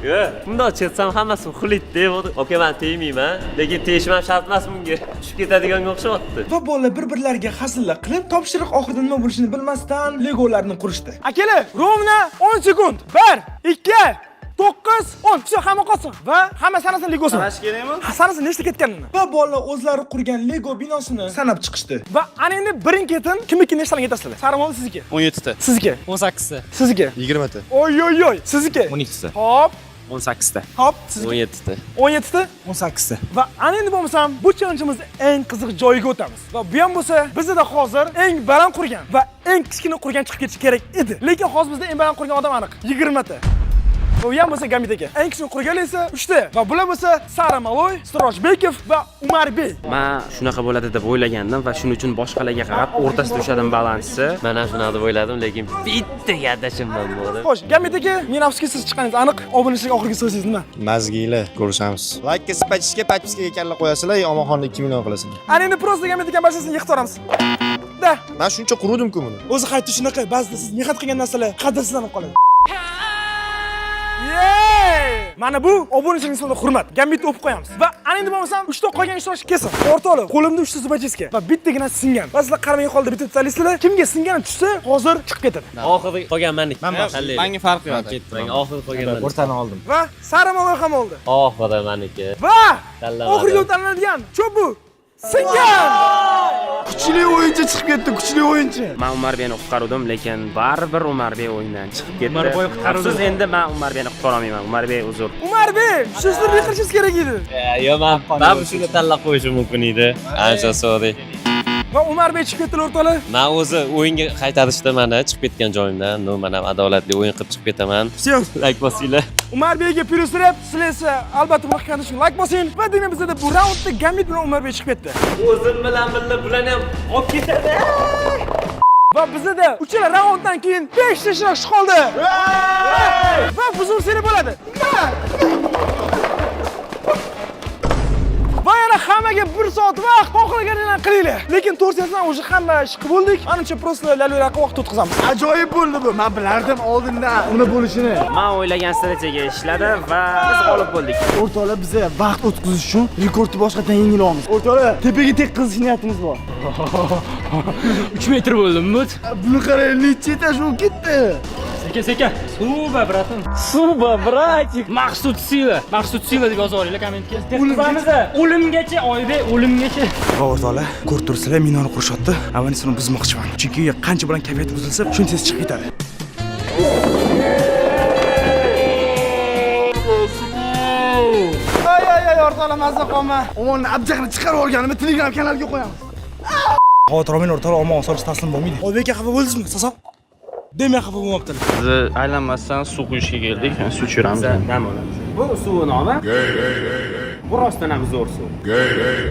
[SPEAKER 12] Yo'q, bundoq chetsam hammasi uxlaydi deb. Okey, men tegmayman, lekin tegishim ham shart emas bunga. Tushib ketadiganga o'xshayapti.
[SPEAKER 3] Va bolalar bir-birlariga hazillar qilib, topshiriq oxirida nima bo'lishini bilmasdan Legolarni qurishdi. Akalar, ровно 10 sekund. 1, 2, 9, 10. Всё, hamma qolsin va hamma sanasin Legosini.
[SPEAKER 9] Sanash kerakmi?
[SPEAKER 3] Ha, sanasin nechta ketganini. Va bolalar o'zlari qurgan Lego binosini sanab chiqishdi. Va ana endi birin-ketin kimniki nechtadan ketasizlar? Sarimon, sizniki.
[SPEAKER 9] 17 ta.
[SPEAKER 3] Sizniki.
[SPEAKER 6] 18 ta.
[SPEAKER 3] Sizniki.
[SPEAKER 5] 20 ta.
[SPEAKER 3] Oy oy oy, sizniki.
[SPEAKER 10] 12 ta.
[SPEAKER 3] Hop,
[SPEAKER 7] 18 ta.
[SPEAKER 3] hop, sizniki.
[SPEAKER 12] 17 ta.
[SPEAKER 3] 17 ta.
[SPEAKER 11] 18 ta.
[SPEAKER 3] Va ana endi bo'lmasam bu challenge'imizni eng qiziq joyiga o'tamiz. Va bu ham bo'lsa bizda hozir eng baland qurgan va eng kichkina qurgan chiqib ketishi kerak edi. Lekin hozir bizda eng baland qurgan odam aniq 20 ta. Va u ham bo'lsa Gambit aka. Eng kichkina qurganlar esa 3 ta. Va bular bo'lsa Sara Maloy, Sirojbekov va Umarbey.
[SPEAKER 7] Men shunaqa bo'ladi deb o'ylagandim va shuning uchun boshqalarga qarab o'rtasida ushladim balansni.
[SPEAKER 12] Men ham shunaqa deb o'yladim, lekin bitta adashimdan bo'ldi.
[SPEAKER 3] Xo'sh, Gambit aka, men afsuski siz chiqqaningiz aniq. Obunachilarga oxirgi so'zingiz nima?
[SPEAKER 5] Мозги lar, ko'rishamiz. Laykka, подписка, подписка ga kalla qo'yasizlar, Omonxonni 2 million qilasizlar.
[SPEAKER 3] Ana endi просто Gambit aka barchasini yig'ib toramiz. Da.
[SPEAKER 5] Men shuncha quruvdim-ku buni.
[SPEAKER 3] O'zi hayotda shunaqa, ba'zida siz mehnat qilgan narsalar qadrsizlanib qoladi. Yey! Mana bu obunachilarga nisbatan hurmat. Gambitni o'pib qo'yamiz. Va ana endi bo'lmasam 3 ta qolgan ishtirokchi kelsin. O'rtoqlar, qo'limda 3 ta зубочистка va bittagina singan. Va sizlar qaramagan holda bitta tutaysizlar. Kimga singani tushsa, hozir chiqib ketadi.
[SPEAKER 12] Oxiri qolgan meniki.
[SPEAKER 7] Menga farqi yo'q.
[SPEAKER 12] Menga oxiri qolgan meniki.
[SPEAKER 10] O'rtani oldim.
[SPEAKER 3] Va Sara ham oldi.
[SPEAKER 12] Oxiri meniki.
[SPEAKER 3] Va
[SPEAKER 12] Tanlamadim.
[SPEAKER 3] oxirgi tanlanadigan cho'p bu singan.
[SPEAKER 5] Kuchli o'yinchi chiqib ketdi, kuchli o'yinchi.
[SPEAKER 7] Men Umarbekni qutqaruvdim, lekin baribir Umarbek o'yindan chiqib ketdi.
[SPEAKER 6] Umarbek qutqaruvdi.
[SPEAKER 7] Afsus, endi men Umarbekni qutqara olmayman. Umarbek, uzr.
[SPEAKER 3] Umarbek, shu sizni qilishingiz kerak edi.
[SPEAKER 12] Yo'q, men shuni tanlab qo'yishim mumkin edi. Ancha sorry.
[SPEAKER 3] Va Umarbek chiqib ketdilar, o'rtoqlar.
[SPEAKER 12] Men o'zi o'yinga qaytarishda mana chiqib ketgan joyimdan, ну, men ham adolatli o'yin qilib chiqib ketaman.
[SPEAKER 3] Всё.
[SPEAKER 12] Layk bosinglar.
[SPEAKER 3] Umarbekga plyus rep, sizlar esa albatta buni qilgani uchun layk bosing. Va demak bizda bu raundda Gambit bilan Umarbek chiqib ketdi.
[SPEAKER 12] O'zim bilan birga bularni ham olib ketadi.
[SPEAKER 3] Va bizda uchala raunddan keyin 5 ta ishtirokchi qoldi. Va buzilsanglar bo'ladi. Va yana Mana hammaga 1 soat vaqt, xohlaganinglarni qilinglar. Lekin to'g'risi уже hamma ish qilib bo'ldik. Ancha просто lalulaqa vaqt o'tkazamiz.
[SPEAKER 11] Ajoyib bo'ldi bu. Men bilardim oldindan uni bo'lishini.
[SPEAKER 6] Men o'ylagan strategiya ishladi va biz g'olib bo'ldik.
[SPEAKER 11] O'rtoqlar, biza vaqt o'tkazish uchun rekordni boshqatdan yengilamiz. O'rtoqlar, tepaga tek qizish niyatimiz bor.
[SPEAKER 6] 3 metr bo'ldimi?
[SPEAKER 11] Buni qarang, necha etaj bo'lib ketdi.
[SPEAKER 6] Sekin sekin. Suba, братан. Suba, братик. Maqsud Sila. Maqsud Sila deb yozib olinglar kommentga. O'limgacha, o'limgacha, Oybek, o'limgacha.
[SPEAKER 3] Va o'rtoqlar, ko'rib turibsizlar, minoni qurishyapti. Avvalisini buzmoqchiman. Chunki qancha bilan kayfiyat buzilsa, shuncha tez chiqib ketadi.
[SPEAKER 11] Ay ay ay, o'rtoqlar, mazza qolma. Omonni abjaqni chiqarib olganimni Telegram kanaliga qo'yamiz.
[SPEAKER 3] Xavotir olmang o'rtoqlar, omon osonlikcha taslim bo'lmaydi. Oybek aka xafa bo'ldingizmi? Sasoq. Demay xafa bo'lmabdilar.
[SPEAKER 9] Biz aylanmasdan suv quyishga keldik, suv ichiramiz.
[SPEAKER 6] Dam olamiz. Bu suv nomi. Bu rostdan ham zo'r suv.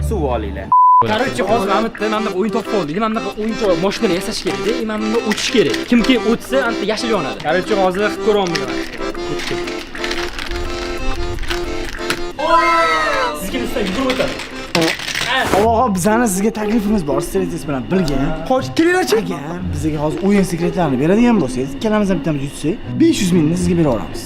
[SPEAKER 6] Suv olinglar. Короче, hozir mana bu yerda mana bunaqa o'yin topib oldik. Mana bunaqa o'yinchoq mashina yasash kerak-da, mana bunda o'tish kerak. Kimki o'tsa, anta yashil yonadi. Короче, hozir qilib ko'ryapmiz. Sizga usta yugurib o'tadi.
[SPEAKER 11] Og'a, bizani sizga taklifimiz bor, Streets bilan birga.
[SPEAKER 3] Xo'sh, kelinglarchi.
[SPEAKER 11] Agar bizga hozir o'yin sekretlarini beradigan bo'lsangiz, ikkalamizdan bittamiz yutsak, 500 mingni sizga bera olamiz.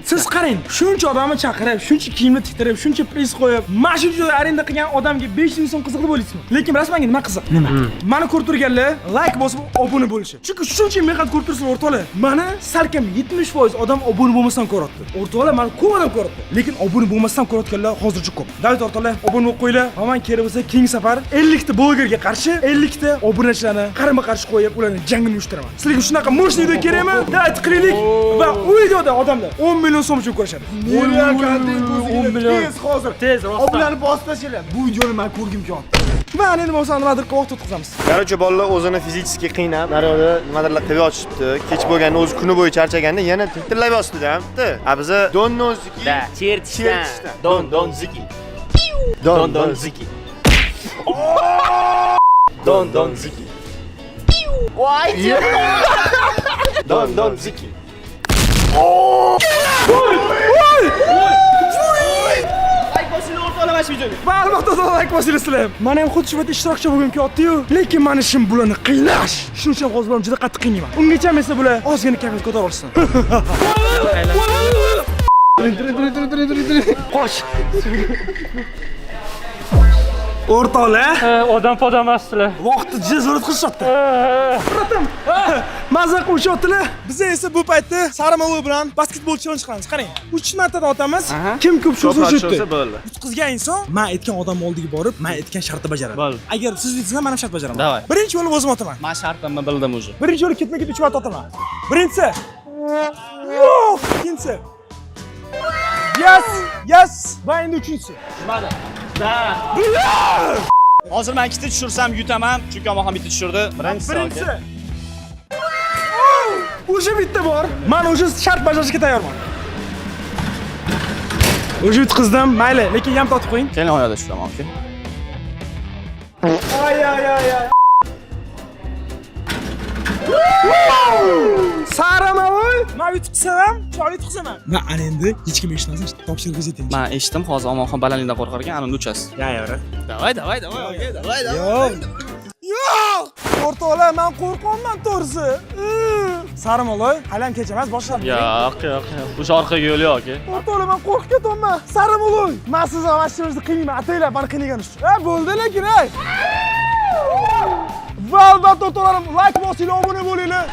[SPEAKER 3] Siz qarang, shuncha odamni chaqirib, shuncha kiyimni tiktirib, shuncha priz qo'yib, mana shuncha joyda arenda qilgan odamga 500 ming so'm qiziqli bo'laysizmi? Lekin bilasizmi menga nima qiziq?
[SPEAKER 11] Nima?
[SPEAKER 3] Mani ko'rib turganlar like bosib obuna bo'lishi. Chunki shuncha mehnat ko'rib tursin o'rtoqlar. Mani salkam 70% odam obuna bo'lmasdan ko'ryapti. O'rtoqlar, mani ko'p odam ko'ryapti. Lekin obuna bo'lmasdan ko'rayotganlar hozircha ko'p. Davlat o'rtoqlar, obuna bo'lib qo'yinglar. Va men kerak bo'lsa keyingi safar 50 ta blogerga qarshi 50 ta obunachilarni qarama-qarshi qo'yib, ularni jangini uyushtiraman. Sizlarga shunaqa мощный video kerakmi? Davlat qilaylik va u videoda odamlar 10 million so'm uchun ko'rishadi.
[SPEAKER 11] Million kontent
[SPEAKER 6] 10 million.
[SPEAKER 11] Tez hozir.
[SPEAKER 6] Tez rostdan.
[SPEAKER 11] Obunani bosib tashlanglar. Bu videoni men ko'rgim kelyapti.
[SPEAKER 3] Va endi bo'lsa nimadir qilib vaqt o'tkazamiz.
[SPEAKER 5] Короче, bolalar o'zini fizически qiynab, naryoqda nimadirlar qilib yotishibdi. Kech bo'lganda o'zi kuni bo'yi charchaganda yana tintirlab yotibdi-da, bitta. A biza don don ziki.
[SPEAKER 6] Da, chertishdan. Don don ziki.
[SPEAKER 5] Don don ziki.
[SPEAKER 9] Don don ziki.
[SPEAKER 5] Voy, Don don ziki.
[SPEAKER 3] Va albatta like bosinglar sizlar. Mana ham xuddi shu paytda ishtirokchi bo'lgim kelyapti-yu, lekin mani ishim bularni qiynash. Shuning uchun hozir bularni juda qattiq qiynayman. Ungacha esa bular ozgina kayfiyat ko'tara olsin.
[SPEAKER 6] Qoch.
[SPEAKER 3] O'rtoqlar,
[SPEAKER 6] Odam podam emasdilar.
[SPEAKER 3] Vaqtni juda zo'r o'tkazishyapti. Bratim, maza qilib uchyaptilar. Biz esa bu paytda Sarimov bilan basketbol challenge qilamiz. Qarang, 3 martadan otamiz. Kim ko'p
[SPEAKER 9] Ko'p
[SPEAKER 3] shut
[SPEAKER 9] otsa bo'ldi.
[SPEAKER 3] Yutqizgan inson men aytgan odam oldiga borib, men aytgan shartni bajaradi.
[SPEAKER 9] Bo'ldi.
[SPEAKER 3] Agar siz yutsangiz, men ham shart bajaraman.
[SPEAKER 9] Давай.
[SPEAKER 3] Birinchi yo'li o'zim otaman.
[SPEAKER 9] Men shartimni bildim уже.
[SPEAKER 3] Birinchi yo'li ketma-ket 3 marta otaman. Birinchisi. Yo'q, ikkinchisi. Yes, yes. Va endi uchinchisi.
[SPEAKER 9] Tushmadi. Da. Hozir men ikkita tushirsam yutaman, chunki Omonxon bitta tushirdi. Birinchisi.
[SPEAKER 3] Birinchisi. Уже bitta bor. Men уже shart bajarishga tayyorman. Уже yutqizdim, mayli, lekin yam totib qo'ying.
[SPEAKER 9] Keling, oyoqda tushiraman, okey.
[SPEAKER 3] Ay ay ay ay. Saramavoy, men yutqizsam ham, chiroyli yutqizaman. Men ana endi hech kim eshitmasin, topshiriq yetinchi.
[SPEAKER 9] Men eshitdim, hozir Omonxon balandlikdan qo'rqar ekan, ana unda uchasiz.
[SPEAKER 3] Ya, ya, brat.
[SPEAKER 9] Давай, давай, давай, okey, давай, давай.
[SPEAKER 3] Yo'q. Yo'q! O'rtoqlar, men qo'rqyapman to'g'risi. Sarimaloy, hali ham kech emas, boshlab.
[SPEAKER 9] Yo'q, yo'q, yo'q. O'sha orqaga yo'l yo'q, aka.
[SPEAKER 3] O'rtoqlar, men qo'rqib ketyapman. Sarimaloy, men sizni mana shu yerda qiynayman, ataylab meni qiynagan uchun. Ha, bo'ldi lekin, ey. Va albatta o'rtoqlarim, like bosinglar, obuna bo'linglar.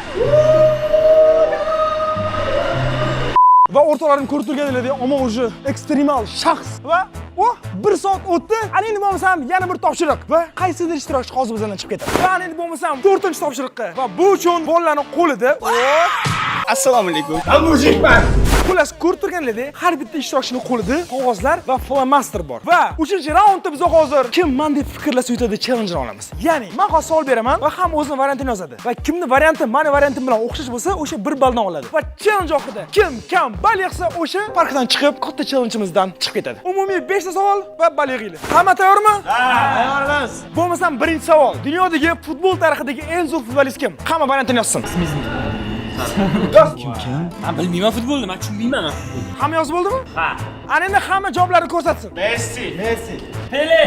[SPEAKER 3] Va o'rtoqlarim ko'rib turganinglardek, Omon уже ekstremal shaxs va o 1 soat o'tdi. Ana endi bo'lmasam yana bir topshiriq va qaysidir ishtirokchi hozir bizdan chiqib ketadi. Va ana endi bo'lmasam 4-topshiriqqa va bu uchun bolalarning qo'lida.
[SPEAKER 9] Assalomu alaykum.
[SPEAKER 3] Mujikman. Xullas, ko'rib turganinglardek, har bitta ishtirokchining qo'lida qog'ozlar va flomaster bor. Va 3-raundda biz hozir kim man deb fikrlasa yutadi challenge olamiz. Ya'ni men hozir savol beraman va hamma o'zining variantini yozadi. Va kimning varianti meni variantim bilan o'xshash bo'lsa, o'sha 1 balldan oladi. Va challenge oxirida kim kam ball yig'sa, o'sha parkdan chiqib, katta challengeimizdan chiqib ketadi. Umumiy 5 ta savol va ball yig'inglar. Hamma tayyormi?
[SPEAKER 9] Ha, tayyormiz.
[SPEAKER 3] Bo'lmasam birinchi savol. Dunyodagi futbol tarixidagi eng zo'r futbolist kim? Hamma variantini yozsin.
[SPEAKER 11] Kim kim?
[SPEAKER 6] Men bilmayman futbolni, men tushunmayman.
[SPEAKER 3] Hamma yozib bo'ldimi?
[SPEAKER 6] Ha.
[SPEAKER 3] Ana endi hamma javoblarni ko'rsatsin.
[SPEAKER 9] Messi.
[SPEAKER 5] Messi.
[SPEAKER 6] Pele.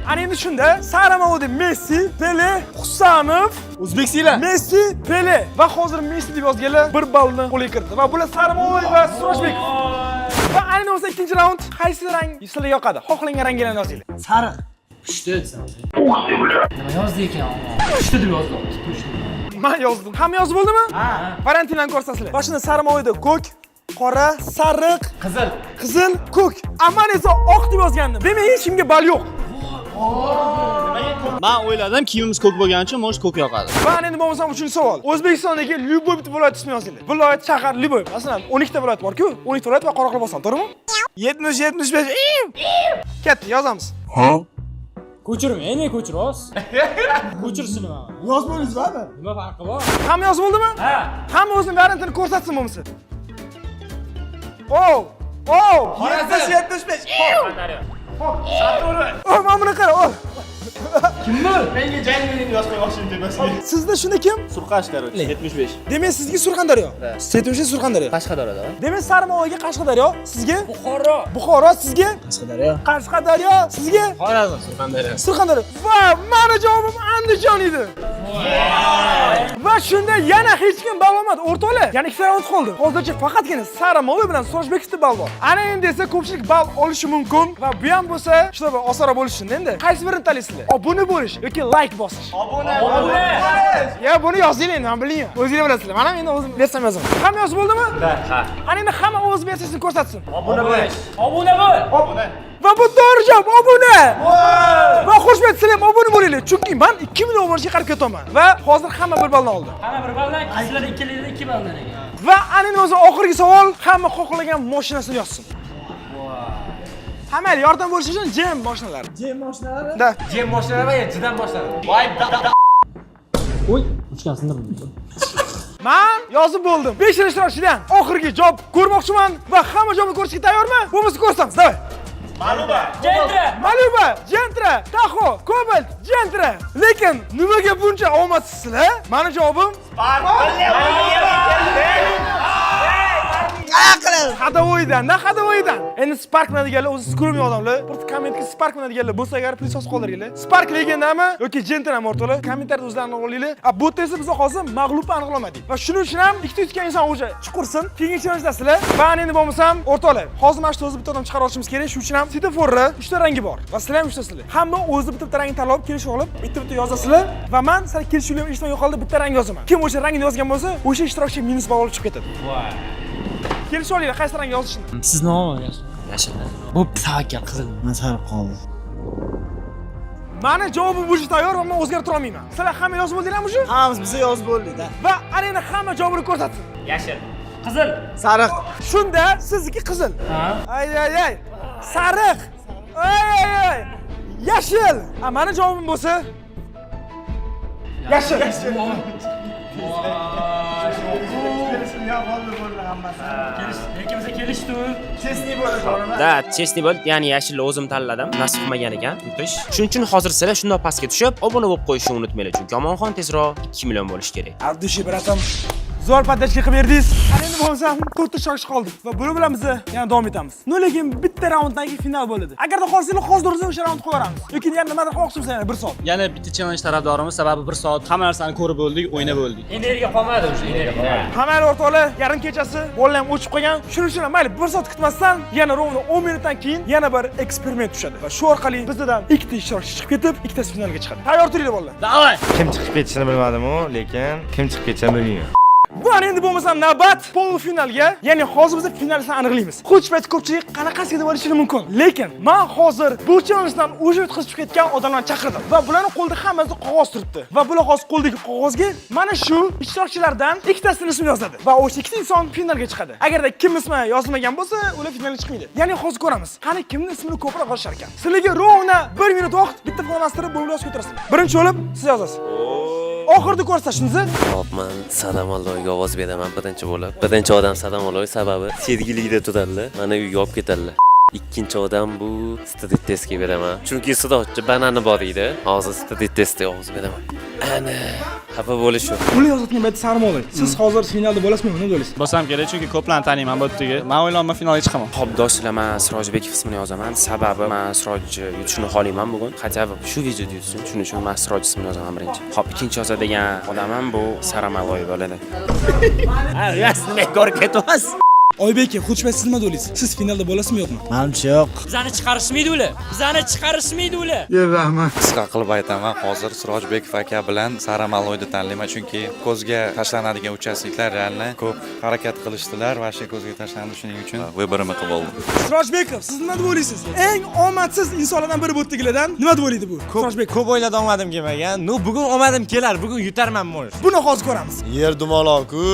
[SPEAKER 3] Ana endi shunda Saramovda Messi, Pele, Husanov,
[SPEAKER 9] O'zbeksizlar.
[SPEAKER 3] Messi, Pele va hozir Messi deb yozganlar 1 ballni qo'lga kiritdi. Va bular Saramov va Surojbek. Va ayni bo'lsa ikkinchi raund qaysi rang sizlarga yoqadi? Xohlagan ranglarni yozinglar.
[SPEAKER 11] Sariq.
[SPEAKER 6] Pushti desam. Nima yozdi ekan? Pushti deb yozdi. Pushti.
[SPEAKER 3] Men yozdim. Hamma yozib bo'ldimi? Ha. Variantlarni ko'rsatsizlar. Boshida Saramovda ko'k, qora, sariq,
[SPEAKER 6] Qizil.
[SPEAKER 3] Qizil, ko'k. Amman esa oq deb yozgandim. Demak, hech kimga ball yo'q.
[SPEAKER 9] Men o'yladim, kiyimimiz ko'k bo'lgani uchun может ko'k yoqadi.
[SPEAKER 3] Va endi bo'lmasam uchinchi savol. O'zbekistondagi любой bitta viloyat ismini yozinglar. Viloyat, shahar, любой. Masalan, 12 ta viloyat bor-ku. 12 ta viloyat va Qoraqalpog'iston, to'g'rimi? 70 75. Ketdi, yozamiz.
[SPEAKER 6] Ko'chirma, ne ko'chirasiz? Ko'chirsin nima?
[SPEAKER 11] Yozmadingizmi?
[SPEAKER 6] Nima farqi bor?
[SPEAKER 3] Hamma yozib bo'ldimi?
[SPEAKER 6] Ha.
[SPEAKER 3] Hamma o'zining variantini ko'rsatsin bo'lmasa. Oh! Oh!
[SPEAKER 11] 70 75.
[SPEAKER 3] Oh, mana buni qara, oh.
[SPEAKER 9] Menga jangini yozib qo'ymoqchi tepasiga.
[SPEAKER 3] Sizda shunda kim?
[SPEAKER 9] Surqash, короче, 75.
[SPEAKER 3] Demak, sizga Surxondaryo. Sizga Surxondaryo.
[SPEAKER 9] Qashqadaryoda.
[SPEAKER 3] Demak, Sarmovaga Qashqadaryo, sizga
[SPEAKER 6] Buxoro.
[SPEAKER 3] Buxoro, sizga
[SPEAKER 11] Qashqadaryo.
[SPEAKER 3] Qashqadaryo, sizga
[SPEAKER 9] Xorazm, Surxondaryo.
[SPEAKER 3] Surxondaryo. Va mani javobim Andijon edi. Va shunda yana hech kim ball olmadi. O'rtoqlar, yana ikkita raund qoldi. Hozircha faqatgina Saramovi bilan Surojbekovda ball bor. Ana endi esa ko'pchilik ball olishi mumkin va bu ham bo'lsa, shunaqa osonroq bo'lishi uchun endi. Qaysi birini tanlaysizlar? Obuna bo'lish yoki like bosish?
[SPEAKER 6] Obuna.
[SPEAKER 3] Ya buni yozinglar endi, men bilmayman. O'zinglar bilasizlar. Mana endi o'zim bersam yozaman. Hamma yozib bo'ldimi?
[SPEAKER 7] Ha.
[SPEAKER 3] Ana endi hamma o'z versiyasini ko'rsatsin.
[SPEAKER 6] Obuna bo'lish. Obuna bo'l.
[SPEAKER 3] Va bu to'g'ri javob, obuna. Va xushmet, sizlar ham obuna bo'linglar, chunki men 2 million obunachiga qarab ketaman. Va hozir hamma 1 balldan oldi.
[SPEAKER 6] Hamma bir balldan, sizlar ikkalarda 2 balldan ekan.
[SPEAKER 3] Va ana endi o'zi oxirgi savol, hamma xohlagan mashinasini yozsin. Hamma yordam bo'lishi uchun Jem mashinalari.
[SPEAKER 11] Jem mashinalari.
[SPEAKER 3] Da.
[SPEAKER 7] Jem boshladi va jidan boshladi. Voy.
[SPEAKER 6] Oy, ruchkani sindirdim.
[SPEAKER 3] Men yozib bo'ldim. 5 ishtirokchidan oxirgi javob ko'rmoqchiman va hamma javobni ko'rishga tayyormi? Bo'lmasa ko'rsatamiz. Давай.
[SPEAKER 6] Gentra.
[SPEAKER 3] Maluba, Gentra, Taho, Cobalt, Gentra. Lekin nimaga buncha omadsizsizlar? Mani javobim Ходовой dan, na ходовой dan. Endi Spark deganlar o'zi скромный odamlar. Bir kommentga Spark deganlar bo'lsa agar plyus yozib qoldiringlar. Spark legendami yoki Gentrami o'rtoqlar? Kommentariyada o'zlarini olinglar. A bu yerda esa biz hozir mag'lubni aniqlamadik. Va shuning uchun ham ikkita yutgan inson o'sha chiqursin. Keyingi challenge'dasizlar. Va endi bo'lmasam o'rtoqlar, hozir mana shu o'zi bitta odam chiqara olishimiz kerak. Shuning uchun ham svetoforni 3 ta rangi bor. Va sizlar ham uchtasizlar. Hamma o'zi bitta bitta rangni tanlab kelishib olib, bitta bitta yozasizlar va men sizlar kelishuvli eshitmay yo'qoldi bitta rang yozaman. Kim o'sha rangni yozgan bo'lsa, o'sha ishtirokchi minus ball olib chiqib ketadi. Kelishib olinglar qaysi rang yozishni.
[SPEAKER 6] Siz nima yashil? Yashil. Bo'pti, tavakkal qizil.
[SPEAKER 11] Men sariq qoldim.
[SPEAKER 3] Mani javobim уже tayyor va men o'zgartira olmayman. Sizlar hamma yozib bo'ldinglarmi уже?
[SPEAKER 11] Hammamiz biza yozib bo'ldik-da.
[SPEAKER 3] Va ana endi hamma javobini ko'rsatsin.
[SPEAKER 6] Yashil. Qizil.
[SPEAKER 11] Sariq.
[SPEAKER 3] Shunda sizniki qizil.
[SPEAKER 6] Ha.
[SPEAKER 3] Ay ay ay. Sariq. Ay ay ay. Yashil. A mani javobim bo'lsa yashil.
[SPEAKER 6] Lekin biza kelishdi.
[SPEAKER 11] Честный bo'ladi, to'g'rimi?
[SPEAKER 13] Да, честный bo'ldi, ya'ni yashilni o'zim tanladim. Nasib qilmagan ekan yutish. Shuning uchun hozir sizlar shundoq pastga tushib, obuna bo'lib qo'yishni unutmanglar, chunki Omonxon tezroq 2 million bo'lishi kerak.
[SPEAKER 3] Abdushi братан. Zo'r поддержка qilib berdingiz. Ana endi bo'lmasam to'rtta ishtirokchi qoldi va buni bilan biz yana davom etamiz. Но lekin bitta raunddan keyin final bo'ladi. Agarda xohlasanglar hozir o'zida o'sha raund qo'yaveramiz. Yoki yana nimadir qilmoqchimiz yana 1 soat.
[SPEAKER 9] Yana bitta challenge tarafdorimiz, sababi 1 soat hamma narsani ko'rib bo'ldik, o'ynab bo'ldik.
[SPEAKER 6] Energiya qolmadi уже, energiya qolmadi.
[SPEAKER 3] Hamma o'rtoqlar, yarim kechasi bolalar ham o'chib qolgan. Shuning uchun ham mayli 1 soat kutmasdan yana ровно 10 minutdan keyin yana bir eksperiment tushadi va shu orqali bizdan ikkita ishtirokchi chiqib ketib, ikkitasi finalga chiqadi. Tayyor turinglar bolalar.
[SPEAKER 9] Давай!
[SPEAKER 7] Kim chiqib ketishini bilmadim-u, lekin kim chiqib ketishini bilmayman.
[SPEAKER 3] Bu ana endi bo'lmasam navbat полуфинал ga, ya'ni hozir biz finalistni aniqlaymiz. Xuddi payt ko'pchilik qanaqasiga deb o'ylashi mumkin. Lekin men hozir bu challengedan уже o'tkazib chiqib ketgan odamlarni chaqirdim va bularning qo'lida hammasi qog'oz turibdi. Va bular hozir qo'ldagi qog'ozga mana shu ishtirokchilardan ikkitasini ismini yozadi va o'sha ikkita inson finalga chiqadi. Agarda kim ismi yozilmagan bo'lsa, ular finalga chiqmaydi. Ya'ni hozir ko'ramiz, qani kimning ismini ko'proq olishar ekan. Sizlarga ровно 1 minut vaqt, bitta flomasterni bo'lib yozib ko'tarasizlar. Birinchi bo'lib siz yozasiz. Oxirida ko'rsatishimizni.
[SPEAKER 12] Hop, man Sadamolloyga ovoz beraman birinchi bo'lib. Birinchi odam Sadamolloy, sababi sergilikda turadilar. Mana uyga olib ketadilar. Ikkinchi odam bu Street testga beraman. Chunki Sirojchi banani bor edi. Hozir Street testga ovoz beraman. Ana, xafa bo'lish yo'q.
[SPEAKER 3] Ular yozayotgan paytda Sarmoloy. Siz hozir finalda bo'lasizmi? Nima o'ylaysiz?
[SPEAKER 9] Bo'lsam kerak, chunki ko'plarni taniyman bu yerdagi. Men o'ylayman finalga chiqaman.
[SPEAKER 13] Xo'p, do'stlar, men Sirojbekov ismini yozaman. Sababi men Sirojni yutishini xohlayman bugun. Хотя бы shu videoda yutsin. Shuning uchun men Siroj ismini yozaman birinchi. Xo'p, ikkinchi yozadigan odamim bu Saramaloy bo'ladi. Ha, nima ko'rib ketyapsiz?
[SPEAKER 3] Oybek, xuddi shu payt siz nima o'ylaysiz? Siz finalda bo'lasizmi, yo'qmi?
[SPEAKER 11] Manimcha yo'q.
[SPEAKER 6] Bizani chiqarishmaydi ular. Bizani chiqarishmaydi ular.
[SPEAKER 10] Qisqa qilib aytaman, hozir Sirojbekov aka bilan Sara Maloyni tanlayman, chunki ko'zga tashlanadigan участник lar реально ko'p harakat qilishdilar va shu ko'zga tashlandi, shuning uchun выбор imni qilib oldim.
[SPEAKER 3] Sirojbekov, siz nima deb o'ylaysiz? Eng omadsiz insonlardan biri bu yerdagilardan nima deb o'ylaydi bu? Sirojbekov.
[SPEAKER 7] Ko'p o'yladi omadim kelmagan. Ну, bugun omadim kelar, bugun yutarman может.
[SPEAKER 3] Buni hozir ko'ramiz.
[SPEAKER 5] Yer dumaloq-ku.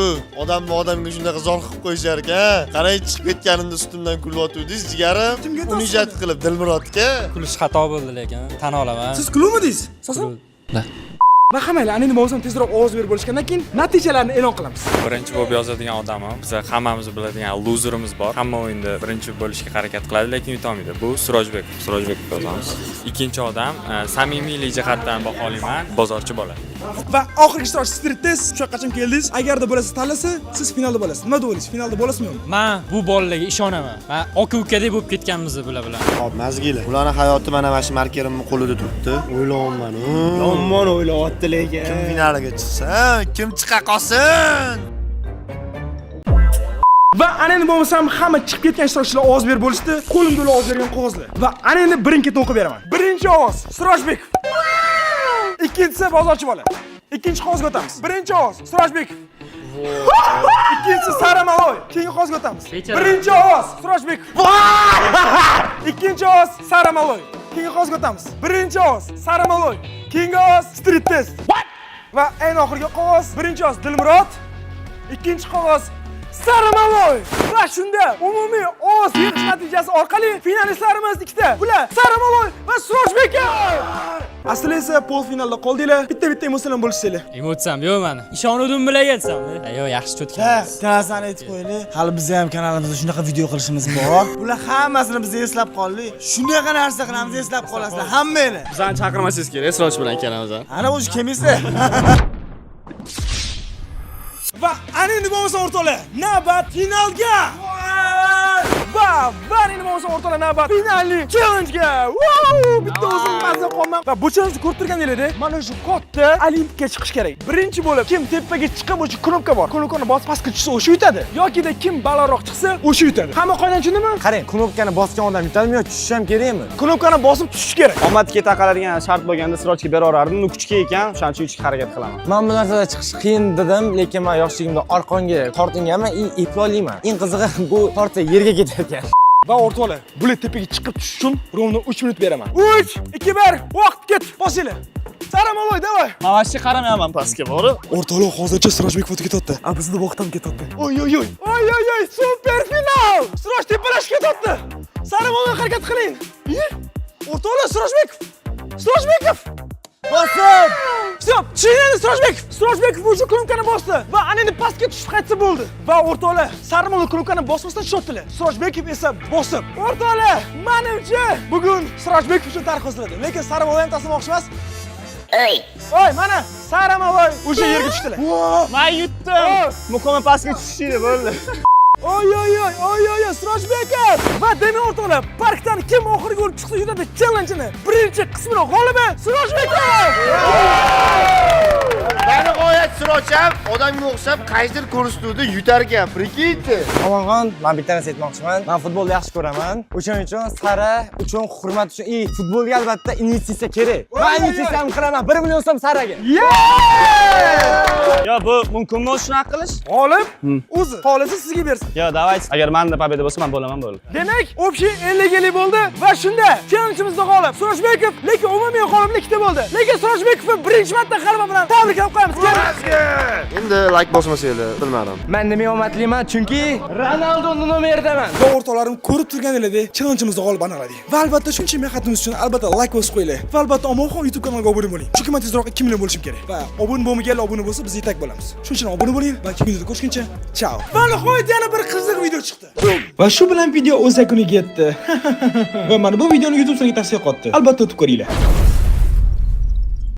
[SPEAKER 5] Odamni odamga shunaqa zor qilib qo'yishar ekan. Qarang, chiqib ketganimda ustimdan kulyotgandingiz, jigarim.
[SPEAKER 3] Kimga aytyapsiz?
[SPEAKER 5] Унижать qilib Dilmurodga.
[SPEAKER 6] Kulish xato bo'ldi lekin, tan olaman.
[SPEAKER 3] Siz kuluvmidingiz? Sosan? Va hammanglar, ana endi bo'lsam tezroq ovoz berib bo'lishgandan keyin natijalarni e'lon qilamiz.
[SPEAKER 8] Birinchi bo'lib yozadigan odamim, biza hammamiz biladigan loserimiz bor. Hamma o'yinda birinchi bo'lishga harakat qiladi, lekin yutolmaydi. Bu Sirojbekov. Sirojbekov yozamiz. Ikkinchi odam samimiylik jihatdan baholayman, bozorchi bola.
[SPEAKER 3] Va oxirgi ishtirokchi Street Test, shu yoqqa keldingiz. Agarda bo'lasiz tanlasa, siz finalda bo'lasiz. Nima deb o'ylaysiz? Finalda bo'lasizmi, yo'qmi?
[SPEAKER 6] Men bu bolalarga ishonaman. Men aka ukadek bo'lib ketganmiz bular bilan.
[SPEAKER 5] Xo'p, mazgilar. Ularning hayoti mana shu markerimning qo'lida turibdi. O'ylayapman.
[SPEAKER 11] Yomon o'ylayapti lekin.
[SPEAKER 5] Kim finaliga chiqsa, kim chiqa qolsin?
[SPEAKER 3] Va ana endi bo'lmasam hamma chiqib ketgan ishtirokchilar ovoz berib bo'lishdi. Qo'limda ular ovoz bergan qog'ozlar. Va ana endi birin-ketin o'qib beraman. Birinchi ovoz Sirojbekov. Ikkinchisi bozorchi bola. Ikkinchi qog'ozga o'tamiz. Birinchi ovoz Sirojbekov. Ikkinchisi Sara Maloy. Keyingi qog'ozga o'tamiz. Birinchi ovoz Sirojbekov. Ikkinchi ovoz Sara Maloy. Keyingi qog'ozga o'tamiz. Birinchi ovoz Sara Maloy. Keyingi ovoz Street Test. Va eng oxirgi qog'oz birinchi ovoz Dilmurod. Ikkinchi qog'oz Sara Maloy. Va shunda umumiy ovoz yig'ish natijasi orqali finalistlarimiz ikkita. Bular Sara Maloy va Sirojbekov. Asli esa полуфинал da qoldinglar. Bitta-bitta emotsiyalar bo'lishsanglar.
[SPEAKER 6] Emotsiyam yo'q mani. Ishonuvdim bularga desam. Yo'q, yaxshi cho'tgan.
[SPEAKER 11] Bitta narsani aytib qo'yaylik. Hali biz ham kanalimizda shunaqa video qilishimiz bor. Bular hammasini biz eslab qoldik. Shunaqa narsa qilamiz, eslab qolasizlar hammanglar.
[SPEAKER 9] Bizani chaqirmasangiz kerak, Siroj bilan ikkalamiz.
[SPEAKER 11] Ana o'zi kelmaysiz.
[SPEAKER 3] Va ana endi bo'lmasa o'rtoqlar, navbat finalga. Va endi bo'lmasa o'rtoqlar, navbat finalli challenge'ga. Wow! Bitta o'zim mazza qolman. Va bu challenge ko'rib turganingizdek, mana shu katta Olimpga chiqish kerak. Birinchi bo'lib kim tepaga chiqib, o'sha knopka bor. Knopkani bosib pastga tushsa o'sha yutadi. Yokida kim balandroq chiqsa o'sha yutadi. Hamma qoidani tushundimi?
[SPEAKER 7] Qarang, knopkani bosgan odam yutadimi yo tushish ham kerakmi?
[SPEAKER 3] Knopkani bosib tushish kerak.
[SPEAKER 9] Omadga taqaladigan shart bo'lganda Sirojga beraverardim. Ну, kuchga ekan, o'shaning uchun yutishga harakat qilaman.
[SPEAKER 7] Men bu narsada chiqish qiyin dedim, lekin men yoshligimda orqonga tortinganman, eplolmayman. Eng qizig'i bu tortsa yerga ketar ekan.
[SPEAKER 3] Va o'rtoqlar, bular tepaga chiqib tushish uchun ровно 3 minut beraman. 3, 2, 1, vaqt ket. Bosinglar. Saramaloy, давай.
[SPEAKER 9] Men вообще qaramayapman pastga borib.
[SPEAKER 3] O'rtoqlar, hozircha Sirojbek foto ketyapti. A bizda vaqt ham ketyapti. Oy oy oy. Oy oy oy, super final. Siroj tepalashib ketyapti. Saramaloy, harakat qiling. O'rtoqlar, Sirojbek. Sirojbekov.
[SPEAKER 7] Bosib!
[SPEAKER 3] Всё, tushinglar Sirojbekov. Sirojbekov o'sha knopkani bosdi va ana endi pastga tushib qaytsa bo'ldi. Va o'rtoqlar, Sarimov knopkani bosmasdan tushyaptilar. Sirojbekov esa bosib. O'rtoqlar, menimcha bugun Sirojbekov uchun tarix yoziladi. Lekin Sarimov ham taslim olmoqchi emas. Ey! Oy, mana Sarimov o'sha yerga tushdilar.
[SPEAKER 9] Men yutdim. Muhimi pastga tushish edi, bo'ldi.
[SPEAKER 3] Oy oy oy oy oy oy Sirojbekov va demak o'rtoqlar, parkdan kim oxirgi bo'lib chiqsa yutadi challenge'ini birinchi qismini g'olibi Sirojbekov!
[SPEAKER 5] Mani g'oyat Siroj ham odamga o'xshab qaysidir ko'rsatuvda yutar ekan, прикиньте.
[SPEAKER 7] Omonxon, men bitta narsa aytmoqchiman. Men futbolni yaxshi ko'raman. O'shaning uchun Sara uchun hurmat uchun futbolga albatta investitsiya kerak. Men investitsiyamni qilaman. 1 million so'm Saraga.
[SPEAKER 9] Yo, bu mumkinmi shunaqa qilish?
[SPEAKER 3] G'olib o'zi xohlasa sizga bersin.
[SPEAKER 9] Yo, давайте. Agar menda победа bo'lsa, men bo'laman, bo'ldi.
[SPEAKER 3] Demak, общий 50-50 bo'ldi va shunda challenge'imizda g'olib Sirojbekov, lekin umumiy g'oliblik ikkita bo'ldi. Lekin Sirojbekovni birinchi marta g'alaba bilan tabriklab qo'yamiz.
[SPEAKER 5] Endi like bosmasanglar, bilmadim.
[SPEAKER 7] Men nima omadliman? Chunki Ronaldo nomeridaman.
[SPEAKER 3] Va o'rtoqlarim, ko'rib turganingizdek, challenge'imizda g'olib aniqladik. Va albatta shuncha mehnatimiz uchun albatta like bosib qo'yinglar. Va albatta Omonxon YouTube kanaliga obuna bo'ling. Chunki men tezroq 2 million bo'lishim kerak. Va obuna bo'lmaganlar obuna bo'lsa, biz ertak bo'lamiz. Shuning uchun obuna bo'ling va keyingi videoda ko'rishguncha, chao. Va nihoyat yana bir qiziq video chiqdi. Va shu bilan video o'z yakuniga yetdi. Va mana bu videoni YouTube sizlarga tavsiya qildi. Albatta o'tib ko'ringlar.